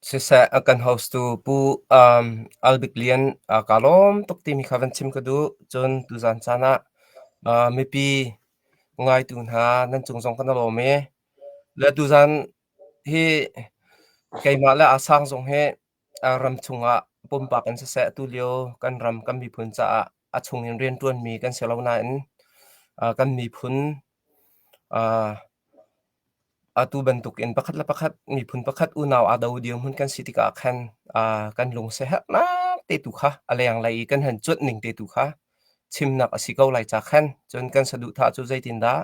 Siseh, a kan host-tu Pu Albik Lian kaa lawm tuk timi kha van chim ka duh. Cun tuzaan caan ah mipi ngaitu hna nan cung zong kan i lawm i le tuzaan hi keimah le Asang zong hi ram chungah pumpak in siseh tulio kan ram kan miphun caah a chungin rianṭuanmi kan si lo nain kan miphun Atu bantukin pakhat le pakhat miphun pakhat unau aa do dirhmun kan si tikah khan kan lungsiaherhnak te tu kha a lenglei i kan han cuanh ning te tu kha chimnak a si ko lai ca khan cun kan saduhthah cu zeitindah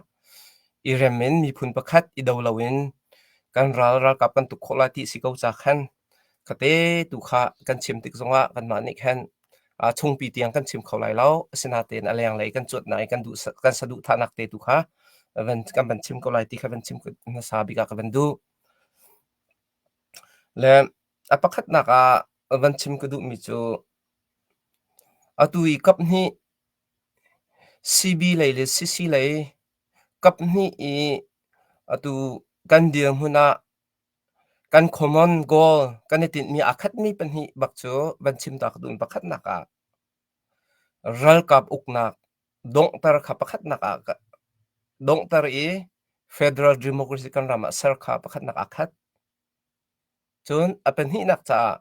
i rem in miphun pakhat i do loin kan ral ralkap kan tuk khawh lai ti a si ko ca khan Khate tu kha kan chim tik zongah kanmah nih khan chungpi tiang kan chim kho lai lo. Asinain a lenglei kan cuatnak i kan duh kan saduhthahnak te tu kha van kan van chim ko lai ti kha van chim hmasa bik ah ka van duh. Le a pakhatnak ah van chim ka duhmi cu atu i kaphnih CB lei le CC lei kaphnih i atu kan dirhmun ah Kan common goal kan i tinhmi aa khatmi pahnih bak cu van chim ta ka duh. Pakhatnak ah ralkap uknak donghter kha pakhatnak ah donghter i federal democracy kan ram ah ser kha pakhatnak aa khat. Cun a pahnihnak caah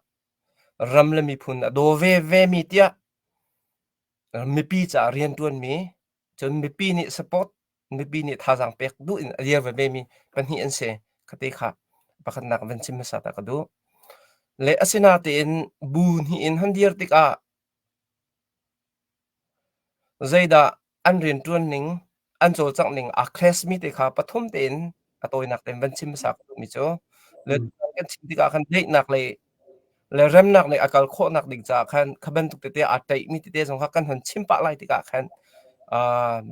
ram le miphun a daw vevemi tiah mipi caah rianṭuanmi cun mipi nih support mipi nih thazaang pek duh in a dir vevemi pahnih an si. Khate kha pakhatnak van chim hmasa ta ka duh. Le asinatein bu hnih in han dir tikah zeidah an rianṭuan ning, an cawlcangh ning aa clash mi te kha pathum tein a tawinak tein van chim hmasa ka duhmi cu le kan chim tikah khan daihnak le le remnak nih a kal khawhnak ding caah khan kha bantuk tete aa ṭaihmi tete zong kha kan hon chim pah lai tikah khan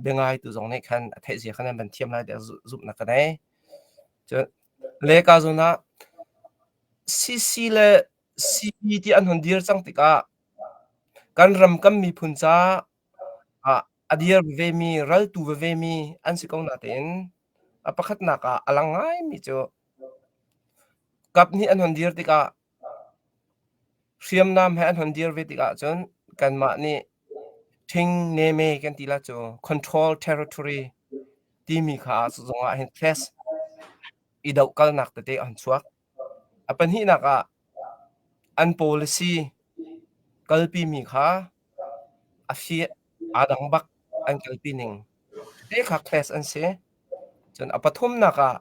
biangaitu zong nih khan a theih zia khan an van thiam lai tiah zumhnak ka nei. Cun le ka zawn ah CC le CB ti an hon dir cang tikah kan ram kan miphun ca ah a dir vevemi raltu vevemi an si ko natein a pakhatnak ah a lang ngaimi cu Kap nih an hon dir tikah hriamnam he an hon dir ve tikah cun kanmah nih ṭhing neme kan ti la cu control territory timi kha zongah hin class i dohkalnak tete an chuak. A pahnihnak ah an policy kalpimi kha a fi aa dang bak an kalpi ning te kha class an si. Cun a pathumnak ah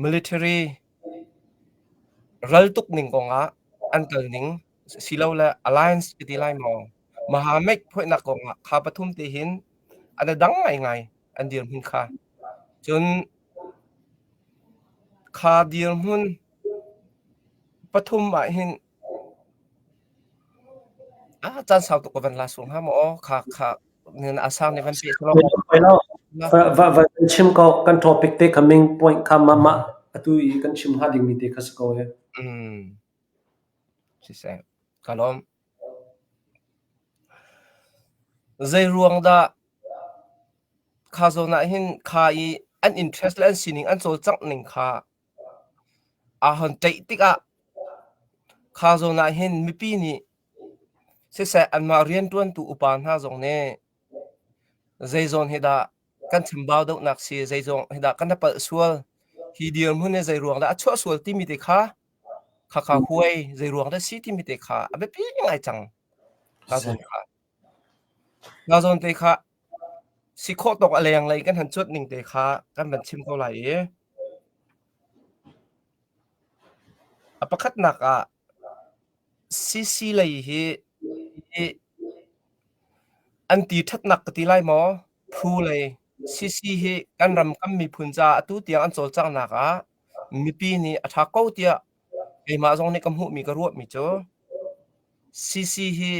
Military raltuk ning kongah an kal ning silole alliance ka ti lai maw, Mahamek phoihnak kongah kha pathum te hin an i dang ngaingai an dirhmun kha. Cun kha dirhmun pathum ah hin ah caan sau tuk ka van la sual hnga maw kha kha Asang nih van peh Va va chim ko kan topic te kha main point kha mah mah atu i kan chim hnga dingmi te kha si ko e. Mm. Siseh. Ka lawm. Zei ruang dah kha zawn ah hin kha i an interest le an sining an cawlcangh ning kha aa hon ṭeih tikah kha zawn ah hin mipi nih Siseh anmah rianṭuantu upa hna zong nih zeizawn hi dah kan chambau deuhnak si, zeizong hi dah kan palh sual, hi dirhmun hi zeiruang dah a chuah sual timi te kha khakha huai zeiruang dah si timi te kha a biapi ngai cang. Ka zawn kha. Ka zawn te kha si khawh tawk a lenglei kan han cuanh ning te kha kan van chim ko lai i a pakhatnak ah CC lei hi an ti ṭhatnak ka ti lai maw? Phu lei CC hi kan ram kan miphun caah atu tiang an cawlcanghnak ah mipi nih a ṭha ko tiah keimah zong nih ka hmuhmi ka ruahmi cu CC hi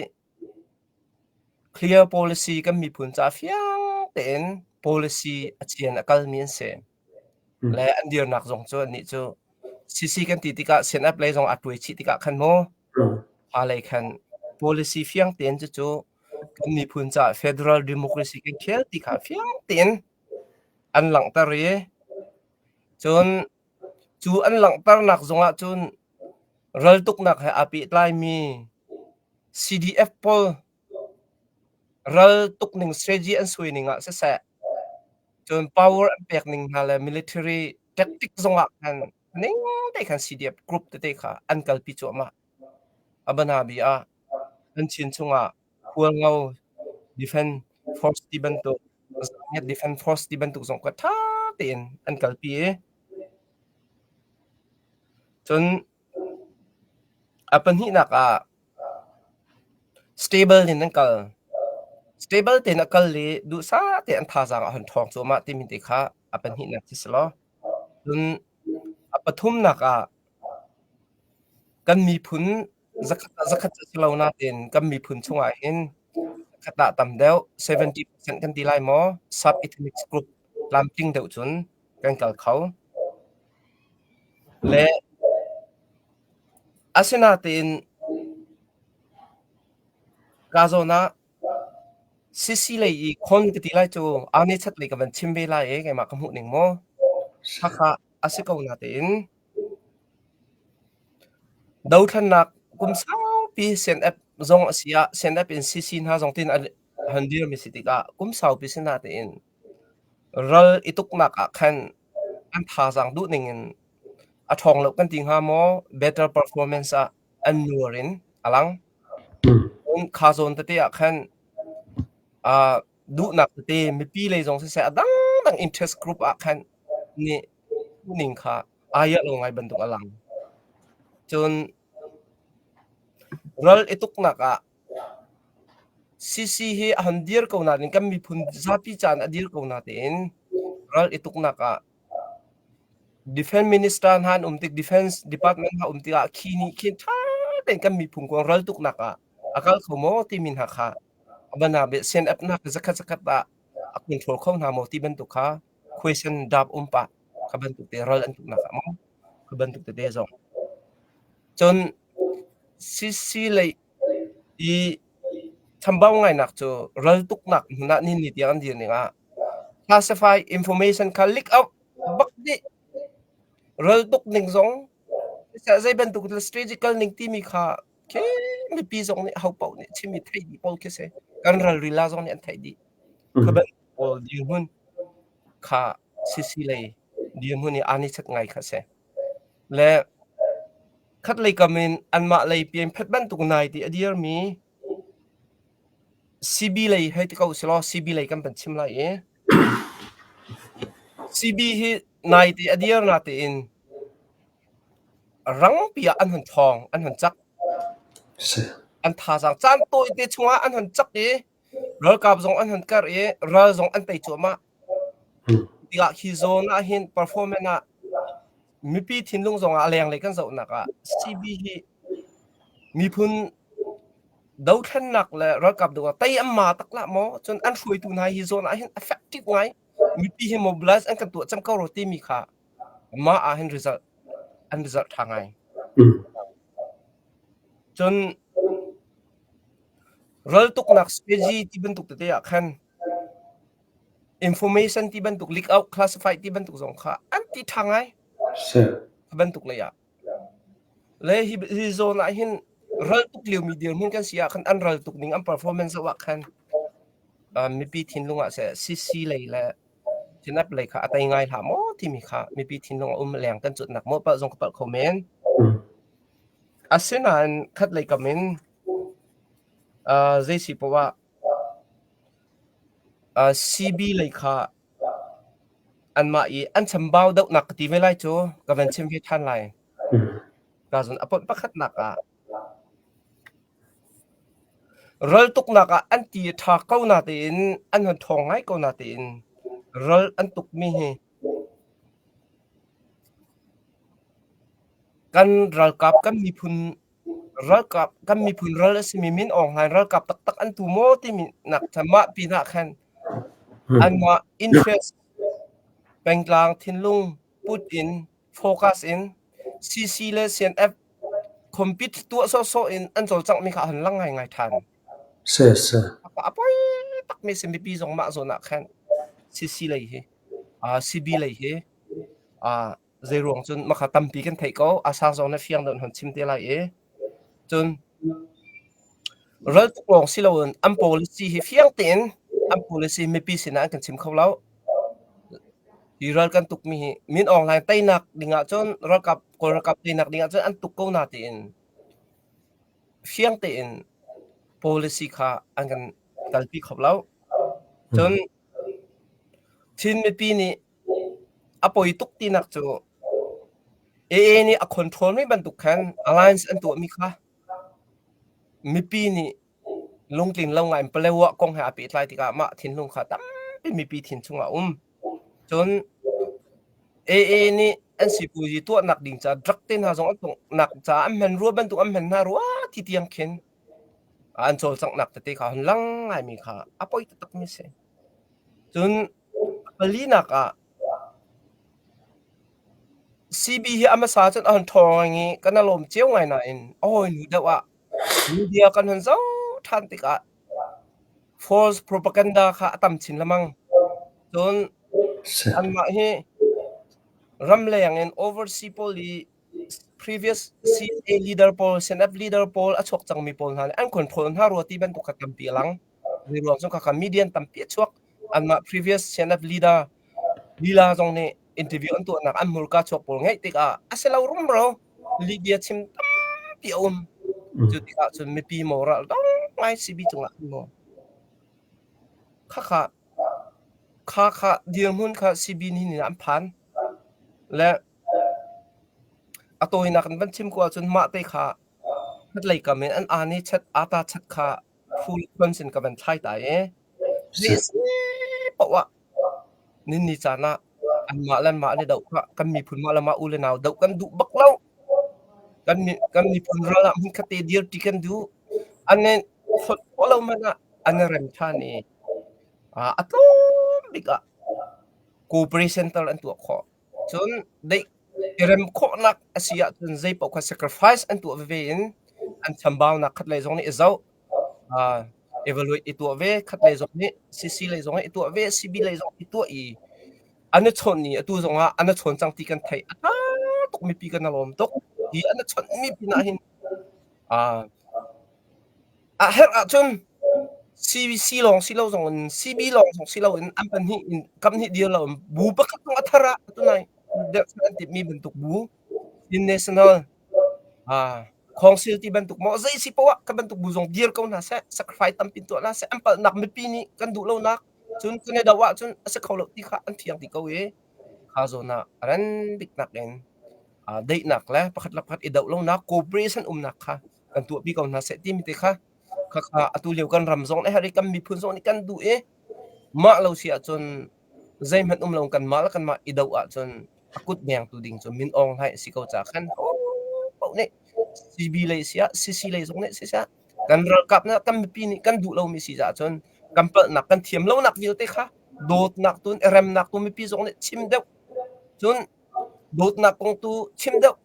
clear policy kan miphun caah fiang tein policy a cian a kalmi an si. Le an dirnak zong cu annih cu CC kan ti tikah CNF lei zong aa tuai chih tikah khan mu ha lei khan policy fiang tein cucu kan miphun caah federal democracy kan khel ti kha fiang tein an langhter i cun cu an langhternak zongah cun. Raltuknak he aa pehtlaimi CDF pawl raltuk ning strategy an suai ning ah siseh, cun power an pek ning hna le military tactic zong ah khan ning te khan CDF group tete kha an kalpi cuahmah. A banabi ah an chin chungah Hualngo Defence Force ti bantuk, Zangiat Defence Force ti bantuk zong kha ṭha tein an kalpi i cun a pahnihnak ah stable in an kal. Stable tein a kal i duhsah tein an thazaang a hun ṭhawng cuahmah timi te kha a pahnihnak si selaw cun a pathumnak ah kan miphun Zakhat ah zakhat cu a si lo nain kan miphun chungah hin zakhat ah tam deuh 70% kan ti lai maw sub-ethnic group tlamtling deuh cun kan kal kho. Le asinain ka zawn ah CC lei i khon ka ti lai cu aa chat lei ka van chim ve lai i keimah ka hmuh ning maw. Hakha a si ko natein Dothlennak kum saupi CNF zong a si ah CNF in CC hna zong tin an han dirmi si tikah kum saupi si natein ral i tuknak ah khan an thazaang duh ning in a ṭhawng lo kan ti hnga maw better performance ah an nuar in a lang. Cun kha zawn tete ah khan uh, duhnak tete mipi lei zong siseh a dangdang interest group ah khan nih ning kha aa iah lo ngai bantuk a lang. Cun ral i tuknak ah CC hi a han dir ko nain kan miphun zapi caan a dir ko natein ral i tuknak ah Defense Minister hna an um tik Defense Department hna um tikah khi nih khin ṭha tein kan miphun kong ral tuknak ah a kal kho maw timi hna kha a van ah CNF nak zakhat zakhat ah a control kho hna maw ti bantuk kha question dap um pah kha bantuk te ral an tuknak ah maw kha bantuk tete zong. Cun CC lei i chambau ngainak cu ral tuknak hmun ah ni ni tiang an dir ning ah classify information kha leak out bak dih. Ral tuk ning zong zei bantuk strategical ning timi kha khi mipi zong nih ho paoh nih chim i theih dih pawl khi si. Kan ralrila zong nih an theih dih. Kha bantuk pawl dirhmun kha CC lei dirhmun i aa ni chat ngai kha si. Le khatlei kam in anmah lei pian phet bantuk nai ti a dirmi CB lei hei ti ko silaw CB lei kan van chim lai i CB hi nai ti a dir na tein rangpi ah an hun ṭhawng an hun cak. An thazaang caan tawite chungah an hun cak i ralkap zong an hun karh i ral zong an tei cuahmah. Tikah khi zawn ah hin performance ah mipi thinlung zong ah a lenglei kan zohnak ah CB hi miphun dothlennak le ralkap do ah tei an ma tak lah maw cun an hruaitu hna hi zawn ah hin effective ngai mipi hi mobilize an kan tuah cang ko ro timi kha mah ah hin result an result ṭha ngai. Cun raltuknak strategy ti bantuk tete ah khan information ti bantuk leak out classify ti bantuk zong kha an ti ṭha ngai. Bantuk lei ah. Le hi, hi zawn ah hin ral tuk liomi dirhmun kan si ah khan an ral tuk ning an performance zoh ah khan uh, mipi thinlung ah seh CC lei le Chinap lei kha a tei ngai hlah maw timi kha mipi thinlung a um leng kan cutnak maw palh zong ka palh kho men. Asinain khat lei kam in uh, zei si poah ah uh, CB lei kha anmah i an chambau dohnak ka ti ve lai cu ka van chim ve ṭhan lai. Ka zun a ponh pakhatnak ah Raltuknak ah an ti a ṭha ko natein an hun ṭhawng ngai ko natein ral an tukmi hi kan ralkap kan miphun ralkap kan miphun ral a simi Min Aung Hlaing ralkap taktak an tu maw timi nak mah pinah khan anmah interest pengtlang thinlung put in focus in CC le CNF compete tuah sawhsawh in an cawlcanghmi kha a hun lang ngaingai ṭhan. Si si. A poi takmi si mipi zong mah zawn ah khan CC lei hi, uh, CB lei hi uh, Zeiruang cun makha tampi kan theih ko. A sang zong na fiang deuh hon chim te lai i. Cun ral tuk lawng si loin an policy hi fiang tein an policy mipi sinah an kan chim kho lo. Hi ral kan tukmi hi Min Aung Hlaing teinak ding ahcun ralkap Kawl ralkap teinak ding ahcun an tuk ko na tiin fiang tein policy kha an kan kalpi kho lo. Cun Chin mipi nih a poi tuk tinak cu AA nih a control mi bantuk khan alliance an tuahmi kha mipi nih lungtlin lo ngai in Palewa kong he aa pehtlai tikah mah thinlung kha tampi mipi thin chungah a um. Cun AA nih an sipuazi tuahnak ding ca drug te hna zong an tuahnak ca an hman rua bantuk an hman hna rua ti tiang khin an cawlcanghnak tete kha hun lang ngaimi kha a poi taktakmi a si. Cun palinak ah CB hi a hmasa cun a hun ṭhawng i kan i lawm cio ngai nain a hawinu deuh ah media kan hun zoh ṭhan tikah false propaganda kha a tam chin lengmang. Cun anmah hi ramleng in overseas pawl i previous CNA leader pawl, CNF leader pawl a chuak cangmi pawl hna nih an control hna rua ti bantuk kha tampi a lang. Zeiruang cu khakha media tampi a chuak. Anmah previous CNF leader lila zong nih interview an tuahnak an hmurka chuak pawl ngeih tikah a si lo rumro Libya chim tampi a um. Cu tikah cun mipi moral dong ngai CB cungah khan maw. Khakha kha kha dirhmun kha CB nih nih an phan. Le a tawinak in van chim ko ahcun mah te kha khatlei kam in an aan i chat ata chat kha full sin ka van thlai ta i zei si paoh ah ninni caan ah anmah le anmah an i doh kha kan miphun mah le mah u le nau doh kan duh bak lo. Kan kan miphun ral ah hmunkhat te dirṭi kan duh. An i fonh khawh lo hmanh ah an i rem ṭhan i a tlawm bik ah cooperation tal an tuah khawh. Cun deih i rem khawhnak a si ahcun zei paoh kha sacrifice an tuah veve in an chambaunak khatlei zong nih i zoh. Evaluate i tuah ve, khatlei zong nih CC lei zong nih i tuah ve, CB lei zong i tuah i an i chawnh i atu zong ah an i chawn cang ti kan theih. A ṭha tuk mipi kan i lawm tuk. Hi an i chawnhmi pinah hin a herh ahcun CBC lawng si lo zong in CB lawng zong si loin an pahnih in kamhnih dir lo in bu pakhat zong a thar ah tunai dirhchan an timhmi bantuk bu Chin National Council ti bantuk maw zei si poah kan bantuk bu zong dir ko hna seh sacrifice tampi tuah hna seh an palhnak mipi nih kan duh lonak cun kan i do ahcun a si kho lo ti kha an fiang dih ko i kha zawn ah ran biknak in daihnak le pakhat le pakhat i doh lonak cooperation umnak kha kan tuahpi ko hna seh timi te kha khakha atu lio kan ram zong nih har i kan miphun zong nih kan duh i mah lo si ahcun zeihmanh um lo kanmah le kanmah i doh ahcun a kut bengtu ding cu Min Aung Hlaing a si ko caah khan paoh nih CB lei si ah CC lei zong nih si ah kan ralkap nih kan mipi nih kan duh lomi si caah cun kan palhnak kan thiam lonak vialte kha dawtnak tu remnak tu mipi zong nih chim deuh cun dawtnak kong tu chim deuh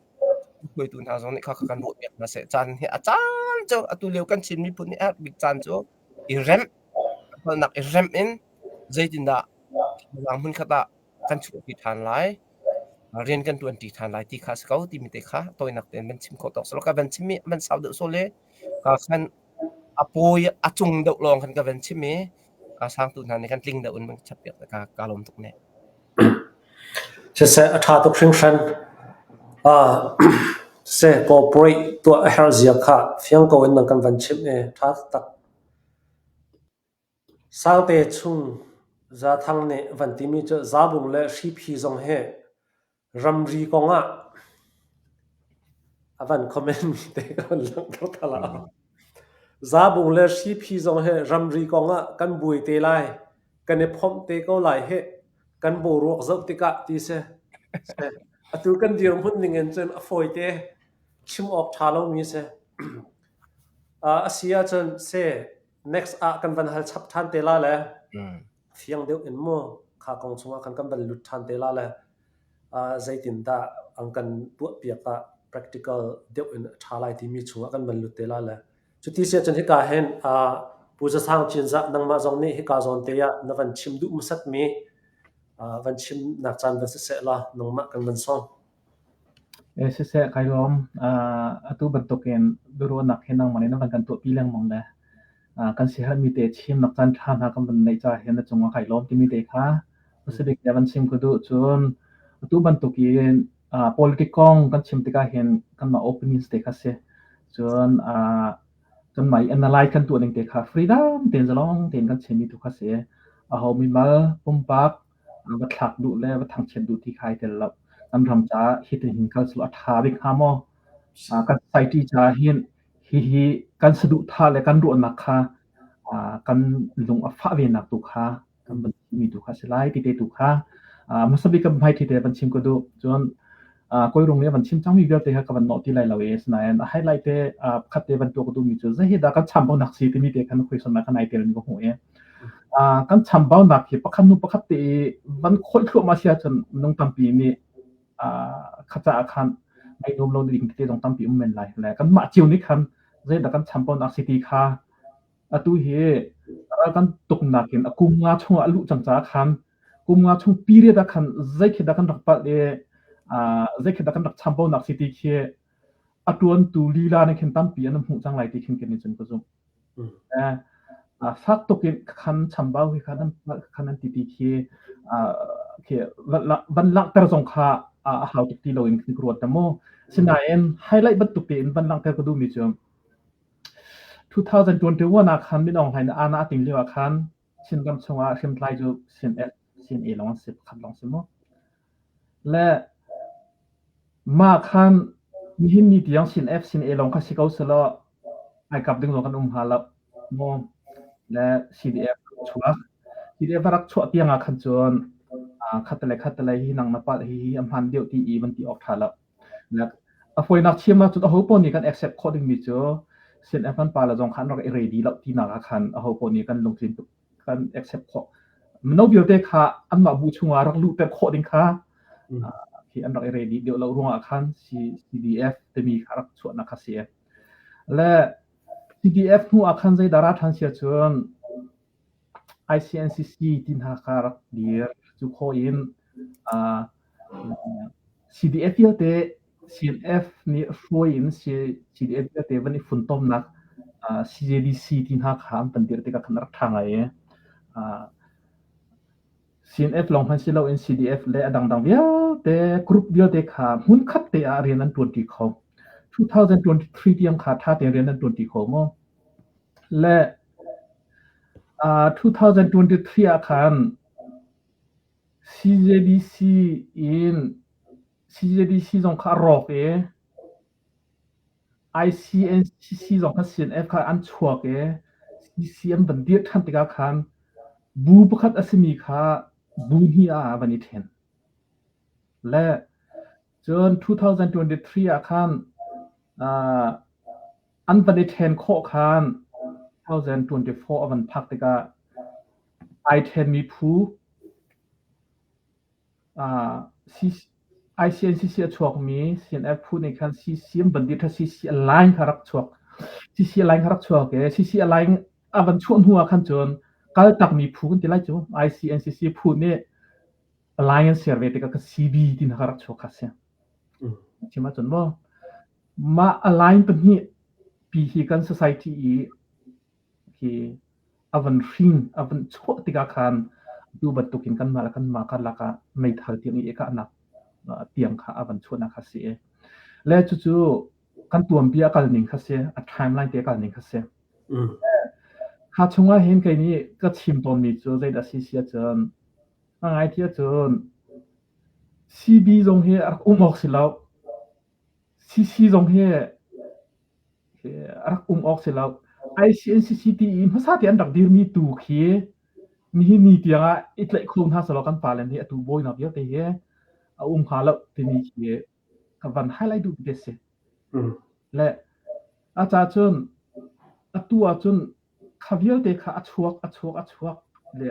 hruaitu hna zong nih kha kan ruah piak hna seh caan hi a caan cu atu lio kan Chin miphun nih a herh bik caan cu i remh palhnak i remh in zeitindah hmun khat ah kan chuahpi ṭhan lai, rian kan ṭuanṭi ṭhan lai ti kha a si ko timi te kha tawinak tein van chim khawh tawk selaw ka van chimmi a van sau deuh sawl i ka khan a pawi a cung deuh lawng khan ka van chim i ka sangtu hna nih khan tling deuh in van ka chappiak ka ka lawm tuk ne. Siseh a ṭha tuk hringhran. Uh, siseh corporate tuah a herh zia kha fiang ko in nang kan van chimh i ṭha taktak. Sangte chung Zathang nih van timi cu Zabung le Hriphi zong hi ramri kong ah a van comment mi te ka van langhter ta la. Zabung le Hriphi zong hi ramri kong ah kan buai te lai, kan i phomh te ko lai hih, kan boruak zoh tikah ti si. Atu kan dirhmun ning in cun a fawi te, chim awk ṭha lomi si. A si ahcun seh Next ah kan van hal chap ṭhan te la le fiang deuh in mu kha kong chungah khan kan van lut ṭhan te la le zeitindah an kan tuahpiak ah practical deuh in a ṭha lai timi chungah kan van lut te la le cuti si ahcun hika hin Pu Zasang Cinzah nangmah zong nih hika zawn te ah na van chim duh hmasatmi van chimnak caan van siseh la nangmah kan van sawm. Siseh kai lawm. Atu bantukin biaruahnak hi nangmah nih na van kan tuahpi lengmang le kan siaherhmi te chimnak caan ṭha hna kan van neih caah hin na cungah kai lawm timi te kha hmasabik na van chim ka duh. Cun atu bantukin politic kong kan chim tikah hin kanmah opinions te kha si. Cun kanmah i analyze kan tuah ning te kha freedom tein zalong tein kan chimmi tu kha si. Aho mimal pumpak va thlak duh le va thangchiat duh ti kha ai tel lo. Kan ram caah hitin hin kal selaw a ṭha bik hnga maw? Kan society caah hin hihi kan saduhthah le kan ruahnak kha kan lung a fah venak tu kha kan van chimmi tu kha a si lai ti te tu kha hmasa bik kan hmaiṭhi te van chim ka duh. Cun kawi rung nih a van chim cangmi vialte kha ka van nawh ti lai lo i asinain a highlight te pakhat te van tuah ka duhmi cu zei hi dah kan chambaunak si timi te khan question ah khan ai telmi ka hmuh i kan chambaunak hi pakhat hnu pakhat te i van khawih thluahmah si ahcun minung tampi nih kha caah khan ngaih nuam lo ding tete zong tampi um men lai. Le kanmah cio nih khan zeidah kan chambaunak si ti kha atu hi ral kan tuknak in a kum nga chungah a luh cang caah khan kum nga chung period ah khan zei khi dah kan rak palh i zei khi dah kan rak chambaunak si ti khi a ṭuantu lila nih khin tampi an hmuh cang lai ti khin khin cun ka zumh. Fak tuk in khan chambau hi kha nan khan nan ti ti khi khi van langhter zong kha a hau tuk ti loin khin ka ruat mu. Sinain highlight bantuk tein van langhter ka duhmi cu 2021 ah khan Min Aung Hlaing nih aana a ting lio ah khan Chinram chungah hriamtlai cu CNF, CNA lawng an si, pakhat lawng si mu. Le mah khan nihin ni tiang CNF, CNA lawng kha si ko selaw ai kap ding zong kan um hnga lo mu. Le CDF chuak. CDF a rak chuah tiang ah khan cun khat le khat le hi nang na palh hi hi a hmaan deuh ti i van ti awk ṭha lo. Le a fawinak chim ahcun aho paoh nih kan accept khawh dingmi cu CNF kan pale zong kha an rak i ready lo tinak ah khan aho paoh nih kan lungtlin tuk kan accept khawh. Mino vialte kha anmah bu chungah rak luhter khawh ding kha khi an rak i ready deuh lo ruangah khan CDF timi kha rak chuahnak kha si. Le CDF hnu ah khan zeidah ra ṭhan sia cun ICNCC ti hna kha rak dir cu khawh in CDF vialte CNF nih hruai in CDF vialte van i funtomnak CJDC ti hna kha an van dirh tikah khan a rak ṭha ngai i CNF lawng hmanh si loin CDF le a dangdang vialte group vialte kha hmunkhat te ah rian an ṭuanṭi kho. 2023 tiang kha ṭha tein rian an ṭuanṭi kho maw? Le 2023 ah khan CJDC in CJDC zong kha a rawk i ICNCC zong kha CNF kha an chuak i CC an van dirh ṭhan tikah khan bu pakhat a simi kha bu hnih ah a van i ṭhen. Le cun 2023 ah khan an van i ṭhen khawh khan 2024 a van phak tikah ai ṭhenmi phu ICNCC a chuakmi CNF phu nih khan CC an van dirh CC Align kha rak chuak. CC Align kha rak chuak i CC Align a van chuah hnu ah khan cun kaltakmi phu kan ti lai cu ICNCC phu nih Align an ser ve tikah ka CB ti hna kha rak chuak kha si. Chim ahcun maw mah align pahnih pi hi kan society i khi a van hring a van chuah tikah khan tu bantukin kanmah le kanmah karlak ah meithal tiang i kahnak tiang kha a van chuahnak kha si. Le cucu kan tuanbia a kal ning kha si, a timeline te a kal ning kha si. Kha chungah hin kei nih ka chim tawnmi cu zeidah si si ahcun a ngai ti ahcun CB zong hi a rak um awk si lo. CC zong hi a rak um awk si lo. ICNCCT i hmasa te an rak dirmi tu khi nihin ni tiang ah i tlaih kho hna selaw kan pale nih atu bawinak vialte hi a um hnga lo timi khi ka van highlight duh ti si. Le a ca cun atu ahcun kha vialte kha a chuak a chuak a chuak le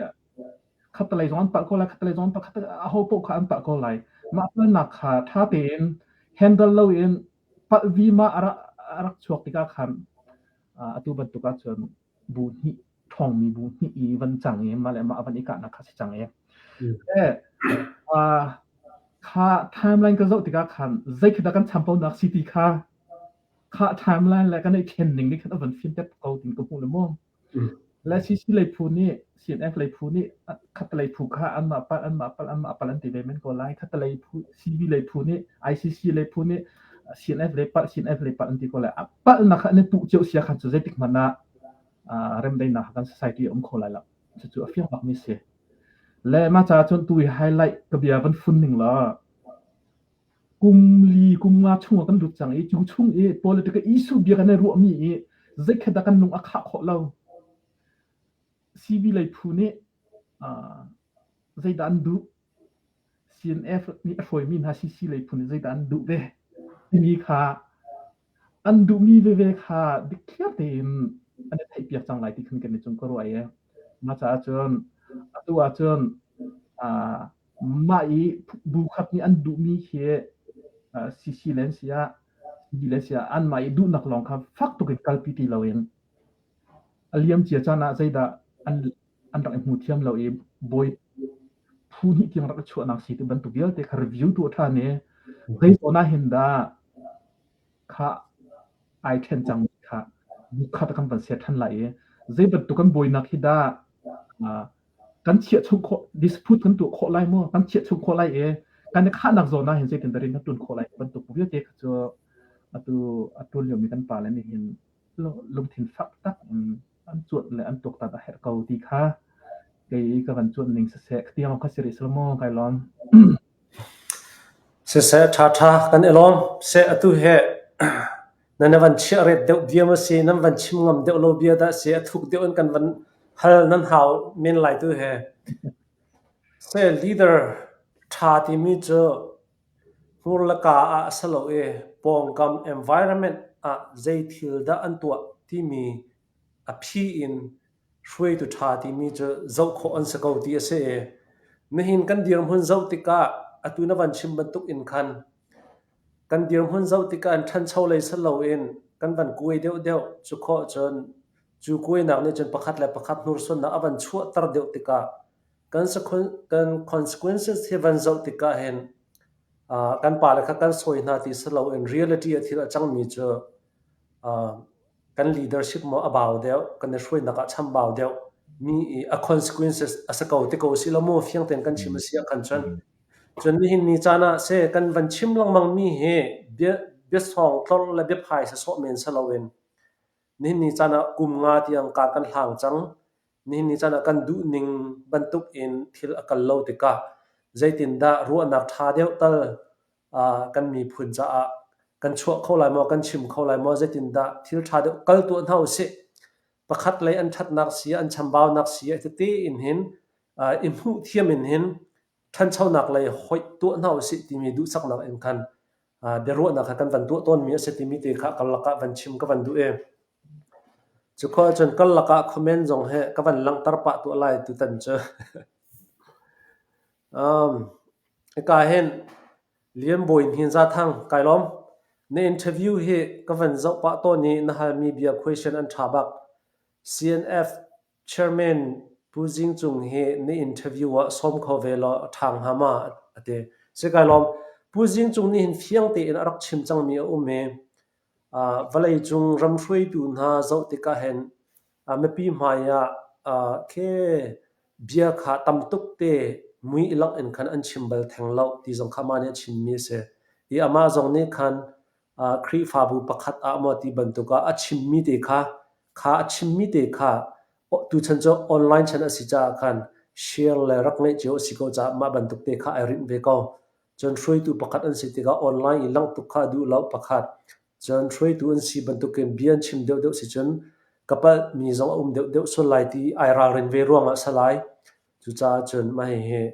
khattelei zong an palh ko lai khattelei zong an palh khat aho paoh kha an palh ko lai. Mah palhnak kha ṭha tein handle loin palh vima a rak a rak chuak tikah khan atu bantuk ahcun bu hnih ṭhawngmi bu hnih i van cang i mah le mah van i kahnak kha si cang i. Kha timeline ka zoh tikah khan zei khi dah kan champaunak si ti kha kha timeline le kan i thlen ning nih khan a van fianter ko tin ka hmuh le mu. Le CC lei phu nih CNF lei phu nih khatlei phu kha anmah palh anmah palh anmah palh an ti ve men ko lai. Khatlei phu CB lei phu nih ICC lei phu nih CNF lei palh CNF lei palh an ti ko lai. A palhnak kha an i puh cio sia khan cu zeitik hmanh ah remdaihnak kan society a um kho lai lo. Cucu a fiang bakmi si. Le mah caah cun tu i highlight ka bia van fun ning law kum li kum nga chung ah kan lut cang i cu chung i political issue bia kan i ruahmi i zeikhat dah kan lung a khah khawh lo. CB lei phu nih uh, zeidah an duh CNF nih a hruaimi hna CC lei phu nih zeidah an duh ve timi kha an duhmi veve kha dikthliar tein an i theihpiak cang lai ti khan kan i cung ka ruah i mah caah cun atu ahcun uh, mah i bu khat nih an duhmi khi uh, CC le an si ah CB le si ah anmah i duhnak lawng kha fak tuk in kalpi ti loin a liam cia caan ah zeidah an an rak i hmu thiam lo i bawi phu hnih tiang rak i chuahnak si ti bantuk vialte kha review tuah ṭhan i zei zawn ah hin dah kha ai ṭhen cang mi kha bu khat kan van ser ṭhan lai i zei bantuk kan bawinak hi dah kan chiah chung khawh dispute kan tuah khawh lai maw kan chiah chung khawh lai i kan i khahnak zawn ah hin zeitin dah rian kan ṭuan khawh lai bantuk vialte kha cu atu a ṭuan liomi kan pale nih hin lungthin fak tak in an cuanh le an tuaktan a herh ko ti kha kei ka van cuanh ning siseh tiang kha si rih sel maw kai lawm. Siseh ṭha ṭha kan i lawm. Seh atu he nan van chiah ret deuh bia ma si nan van chim ngam deuh lo bia dah si a thuk deuh in kan van hal nan hau men lai tu he. Seh leader ṭha timi cu Hmur le kaa ah a si lo i pawngkam environment ah zei thil dah an tuah timi a phi in hruaitu ṭha timi cu zoh khawh an si ko ti a si i nihin kan dirhmun zoh tikah atu na van chim bantuk in khan kan dirhmun zoh tikah an ṭhancho lei si loin kan van kuai deuhdeuh cu khawh cun cu kuainak nih cun pakhat le pakhat hnursuannak a van chuahter deuh tikah Kan kan consequences hi van zoh tikah hin kan pale kha kan sawi hna ti si loin reality ah thil a cangmi cu kan leadership maw a bau deuh, kan i hruainak ah chambau deuh mi i a consequences a si ko ti ko si lo mu fiang tein kan chim a si ah khan cun. Cun nihin ni caan ah seh kan van chim lengmang mi hi bia biasawng tlorh le biaphai sawsawh men si loin nihin ni caan ah kum nga tiang kar kan hlang cang. Nihin ni caan ah kan duhning bantuk in thil a kal lo tikah zeitindah ruahnak ṭha deuh tal kan miphun caah kan chuah kho lai maw, kan chim kho lai maw, zeitindah thil ṭha deuh kal tuah hna usih. Pakhat lei an ṭhatnak si, an chambaunak si tete in hin i hmuh thiam in hin ṭhanchonak lei hoih tuah hna usih timi duhsaknak in khan biaruahnak kha kan van tuah tawnmi a si timi te kha karlak ah van chim ka van duh i Cukhua ahcun karlak ah comment zong hi ka van langhter pah tuah lai tutan cu. Um, hika hin Lian Bawi Hnin Za Thang kai lawm. Na interview hi ka van zoh pah tawn i na halmi bia question an ṭha bak. CNF Chairman Pu Zing Cung hi na interview ah sawm kho ve law a ṭha hnga ma a ti. Si kai lawm. Pu Zing Cung nih hin fiang tein a rak chim cangmi a um i Vawleicung ram hruaitu hna zoh tikah hin mipi hmai ah khi bia kha tam tuk te mui i langh in khan an chim bal theng lo ti zong kha amah nih a chimmi a si. I amah zong nih khan Khrihfabu pakhat ah maw ti bantuk ah a chimmi te kha, kha a chimmi te kha tuchan cu online chan a si caah khan share le rak ngeih cio a si ko caah mah bantuk te kha ai rinh ve ko. Cun hruaitu pakhat an si tikah online i langh tuk kha a duh lo pakhat. Cun hruaitu an si bantukin bia an chim deuhdeuh si cun ka palhmi zong a um deuhdeuh sual lai ti ai ralrin ve ruangah a si lai. Cucaah cun mah hihi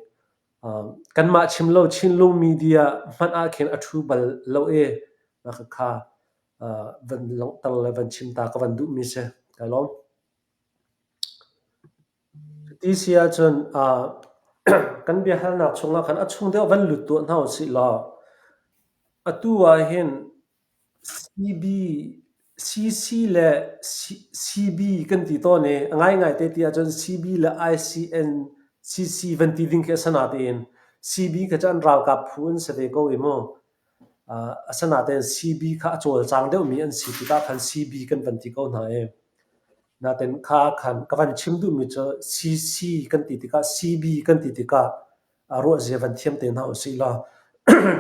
kanmah chim lo Chinlung media hmanh ah khin a ṭhu bal lo i mah khakha van langhter le van chim ta ka van duhmi si. Kai lawm. Ti si ahcun kan biahalnak chungah khan a chung deuh van lut tuah hna usih law atu ahhin CB, CC le CB kan ti tawn i a ngaingai te ti ahcun CB le ICN CC van ti ding khi a si natein. CB kha cu an ralkap phu an si ve ko i mu. Asinain CB kha a cawlcang deuhmi an si tikah khan CB kan van ti ko hna i nain kha khan ka van chim duhmi cu CC kan ti tikah CB kan ti tikah ruahzia van thiam te hna usih law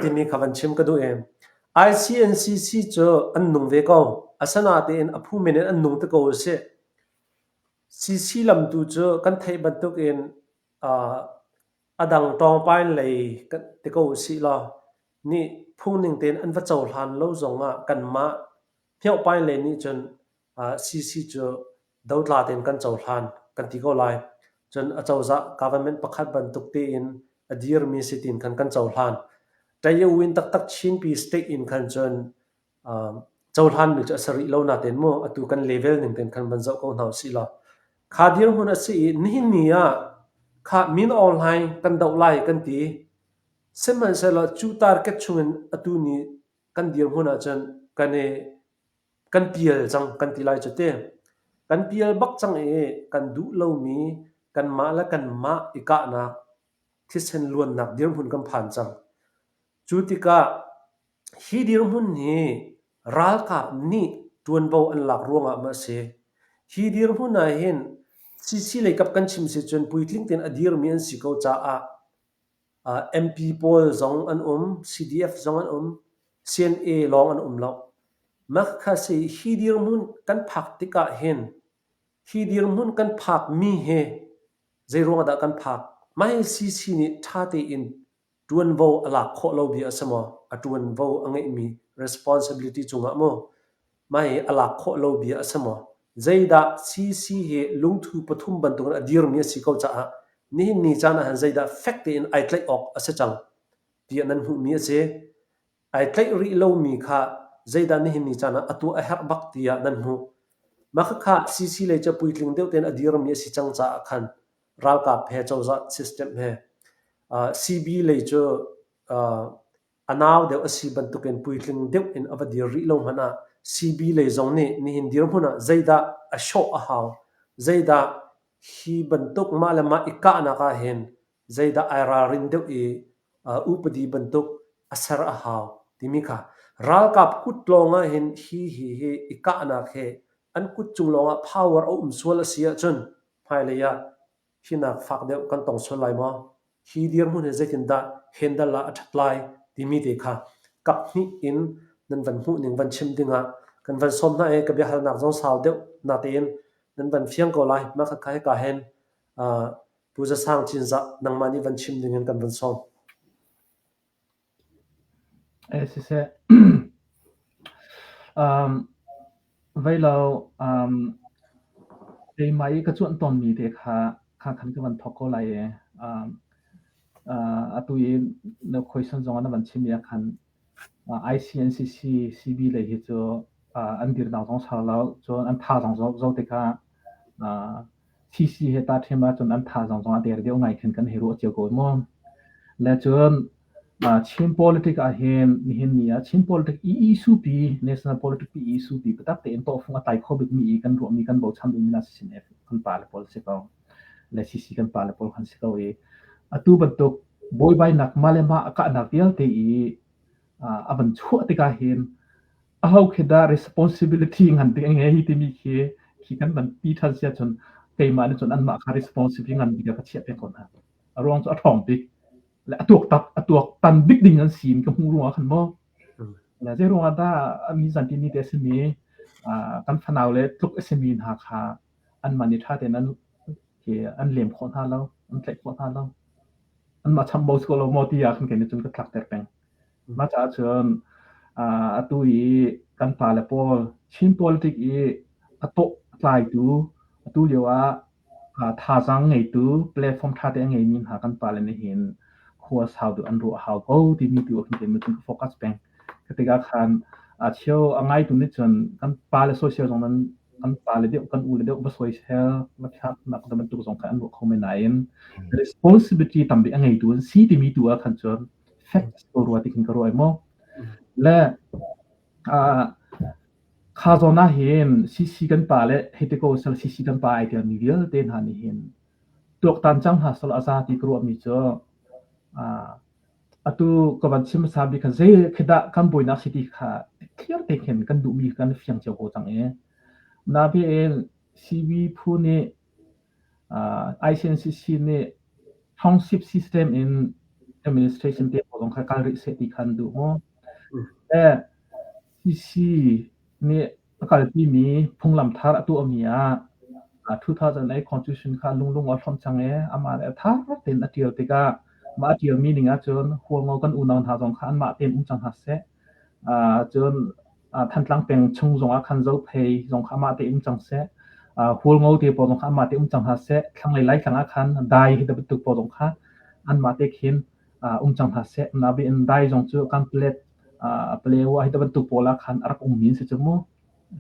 timi kha van chim ka duh i ICNCC cu an nung ve ko. Asinain a phu men in an nung te ko usih. CC lam tu cu kan theih bantukin A dang ṭawngpain lei ti ko usih law nih phungning tein an va cohlan lo zongah kanmah hmiohpain lei nih cun CC cu dotla tein kan cohlan kan ti ko lai. Cun acozah government pakhat bantuk tein a dirmi si tiin khan kan cohlan. Ṭaye-win taktak Chinpi state in khan cun cohlanmi cu a si rih lo nain mu atu kan level ning tein khan van zoh ko hna usih law kha dirhmun a si i nihin ni ah kha Min Aung Hlaing kan doh lai kan ti. Sihmanhsehlaw cu target chungin atu ni kan dirhmun ahcun kan i kan pial cang kan ti lai cu ti. Kan pial bak cang i kan duh lomi kanmah le kanmah i kahnak thisen luannak dirhmun kan phan cang. Cu tikah hi dirhmun hi ralkap nih ṭuanvo an lak ruangah maw a si? Hi dirhmun ahhin CC leikap kan chim si cun puitling tein a dirmi an si ko caah MP pawl zong an um, CDF zong an um, CNA lawng an um lo. Mah kha si hi dirhmun kan phak tikah hin hi dirhmun kan phakmi hi zeiruang ah dah kan phak? Mah hi CC nih ṭha tein ṭuanvo a lak khawh lo bia a si maw? A ṭuanvo a ngeihmi responsibility cungah maw mah hi a lak khawh lo bia a si maw? Zeidah CC hi lungthu pathum bantukin a dirmi a si ko caah nihin ni caan ah hin zeidah fek tein ai tlaih awk a si cang tiah nan hmuhmi a si. Ai tlaih rih lomi kha zeidah nihin ni caan ah a tuah a herh bak tiah nan hmuh. Mah khakha CC lei cu puitling deuh tein a dirmi a si cang caah khan ralkap he cozah system he CB lei cu a nau deuh a si bantukin puitling deuh in a va dir rih lo hmanh ah CB lei zong nih nihin dirhmun ah zeidah a hrawh a hau, zeidah hi bantuk mah le mah i kahnak ah hin zeidah ai ralrin deuh i upadi bantuk a ser a hau timi kha ralkap kut lawng ah hin hi hi hi i kahnak he an kut cung lawng ah power a um sual a si ahcun hmailei ah hinak fak deuh kan tong sual lai maw? Hi dirhmun hi zeitindah handle ah a ṭhat lai timi te kha kap hnih in nan van hmuh ning van chim dingah kan van sawm hna i ka biahalnak zong sau deuh natein nan van fiang ko lai. Mah khakha hika hin Pu Za Sang Cinzah nangmah nih van chim dingin kan van sawm. Eh, siseh. Um, veilo um, keimah i ka cuanh tawnmi te kha kha khan ka van thawk ko lai i um, uh, atu i na question zong ah na van chim i ah khan uh, ICNCC CB lei hi cu uh, an dirnak zong sau lo cun an tha zong zo, zo tikah uh, CC he ta ṭhem ahcun an thazaang zong a der deuh ngai khin kan hei ruah cio ko mu. Le cun Chin politic ahhin nihin ni ah Chin politic i issue pi national politic pi issue pi biatak tein tawhfung a tlai kho bikmi i kan ruahmi kan bochan bikmi na CNF kan pale pawl si ko. Le CC kan pale pawl kan si ko i atu bantuk buaibainak mah le mah a kahnak vialte i a van chuah tikah hin aho khi dah responsibility ngan bik a ngei timi khi khi kan van ti ṭhan si ahcun keimah nih cun anmah kha responsibility ngan bik ah ka chiah peng ko hna. A ruang cu a ṭhawng bik le a tuak tak a tuak tan bik ding an si in ka hmuh ruangah khan maw le zei ruangah dah mi zanti ni te a simi kan fanau le tluk a simi hna kha anmah nih ṭha tein an an lem khawh hna lo an tlaih khawh hna lo anmah chambau si ko lo maw ti ah khan kei nih cun ka tlakter peng. Mah caah cun atu i kan pale pawl Chin politic i a tawh a tlaitu atu lio ah thazaang ngeitu platform ṭha te a ngeimi hna kan pale nih hin khua sau deuh an ruah a hau ko timi tu ah khin keimah cun ka focus peng. Khi tikah khan a cheu a ngaitu nih cun kan pale soisel zong nan kan pale deuh kan ule deuh va soisel va thlaknak bantuk zong kha an ruah kho men nain responsibility tam bik a ngeitu an si timi tu ah khan cun fek ko rua ti khin ka ruah maw le kha zawn ah hin CC kan pa le hei ti ko sal CC kan pa ai tel mi vialte hna nih hin tuaktan cang hna sal a za ti ka ruah mi cu. Atu ka van chim hmasa bik kha zei khi dah kan buainak si ti kha clear te khin kan duhmi kan fiang cio ko cang i nain CB phu nih ICNCC nih township system in administration te pawl zong kha kal rih seh ti kha an duh maw? Le CC nih a kalpimi phunglam thar a tuahmi ah 2008 Constitution kha lunglung a hlonh cang i amah le a thar tein a ṭial tikah mah a ṭialmi ning ahcun Hualngo kan unau hna zong kha anmah tein um cang hna seh. Cun Thantlang peng chung zongah khan Zophei zong kha amah tein um cang seh. Hualngo te pawl zong kha amah tein um cang hna seh. Thlanglei Laitlang ah khan Dai hi bantuk pawl zong kha anmah te khin um cang hna seh. Nain Dai zong cu Kanpalet Palewa hi bantuk pawl ah khan a rak ummi an si cu mu.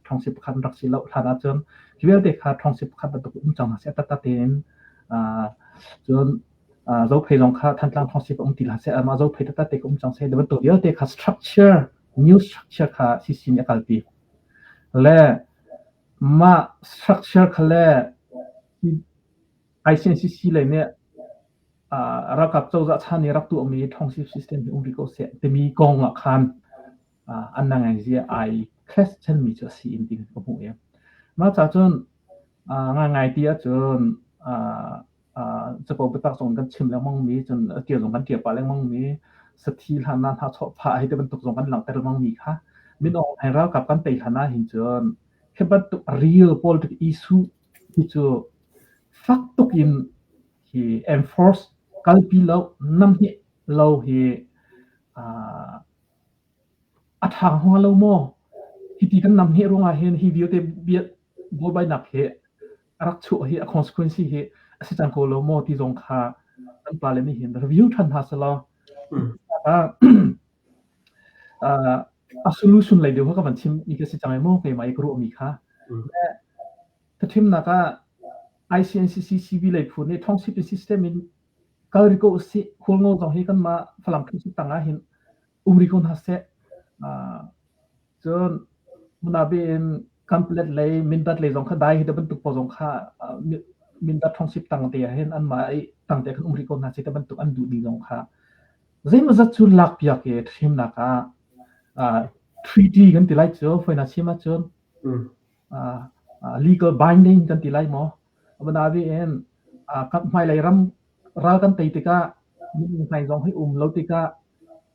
Ṭhawngsi pakhat an rak si lo hlan ahcun hi vialte kha ṭhawngsi pakhat bantuk um cang hna seh taktak tein cun Zophei zong kha Thantlang ṭhawngsi ka um ti hlah seh amah Zophei taktak te ka um cang seh ti bantuk vialte kha structure new structure kha CC nih a kalpi. Le mah structure kha le ICNCC lei nih ralkap cozah chan i rak tuahmi ṭhawngsi system hi um rih ko seh timi kong ah khan an ngangaizia ai clash chenmi cu a si in ti ka hmuh i mah ca cun ngaingai ti ahcun capo biatak zong kan chim lengmang mi cun ṭial zong kan ṭial pah lengmang mi sathi hlan ah hna chawh phah hei ti bantuk zong kan langhter lengmang mi kha min Aung Hlaing ralkap kan tei hlan ah hin cun hi bantuk real political issue hi cu fak tuk in hi enforce kalpi lo namhnih lo hi a ṭha hnga lo maw? Hiti kan namhneh ruangah hin hi vialte bia buaibainak hi a rak chuah hi a consequence hi a si cang ko lo maw ti zong kha kan pale nih hin review ṭhan hna selaw a solution lei deuh kha ka van chim mi ka si cang ai maw keimah i ka ruahmi kha. Thimnak ah ICNCC CB lei phu nih township system in kal rih ko usih. Khualngo zong hi kanmah Falam township tang ah hin um rih ko hna seh. Cun munabi in Kanpalet lei Mindat lei zong kha dai hi bantuk pawl zong kha Mindat township tang te ah hin anmah i tang te khan um rih ko hna seh ti bantuk an duh ding zong kha zeimawzat cu lakpiak i thimnak ah treaty kan ti lai cu fawinak chim ahcun legal binding kan ti lai maw Abanabi in hmailei ram ral kan tei tikah minung hmai zong hi um lo tikah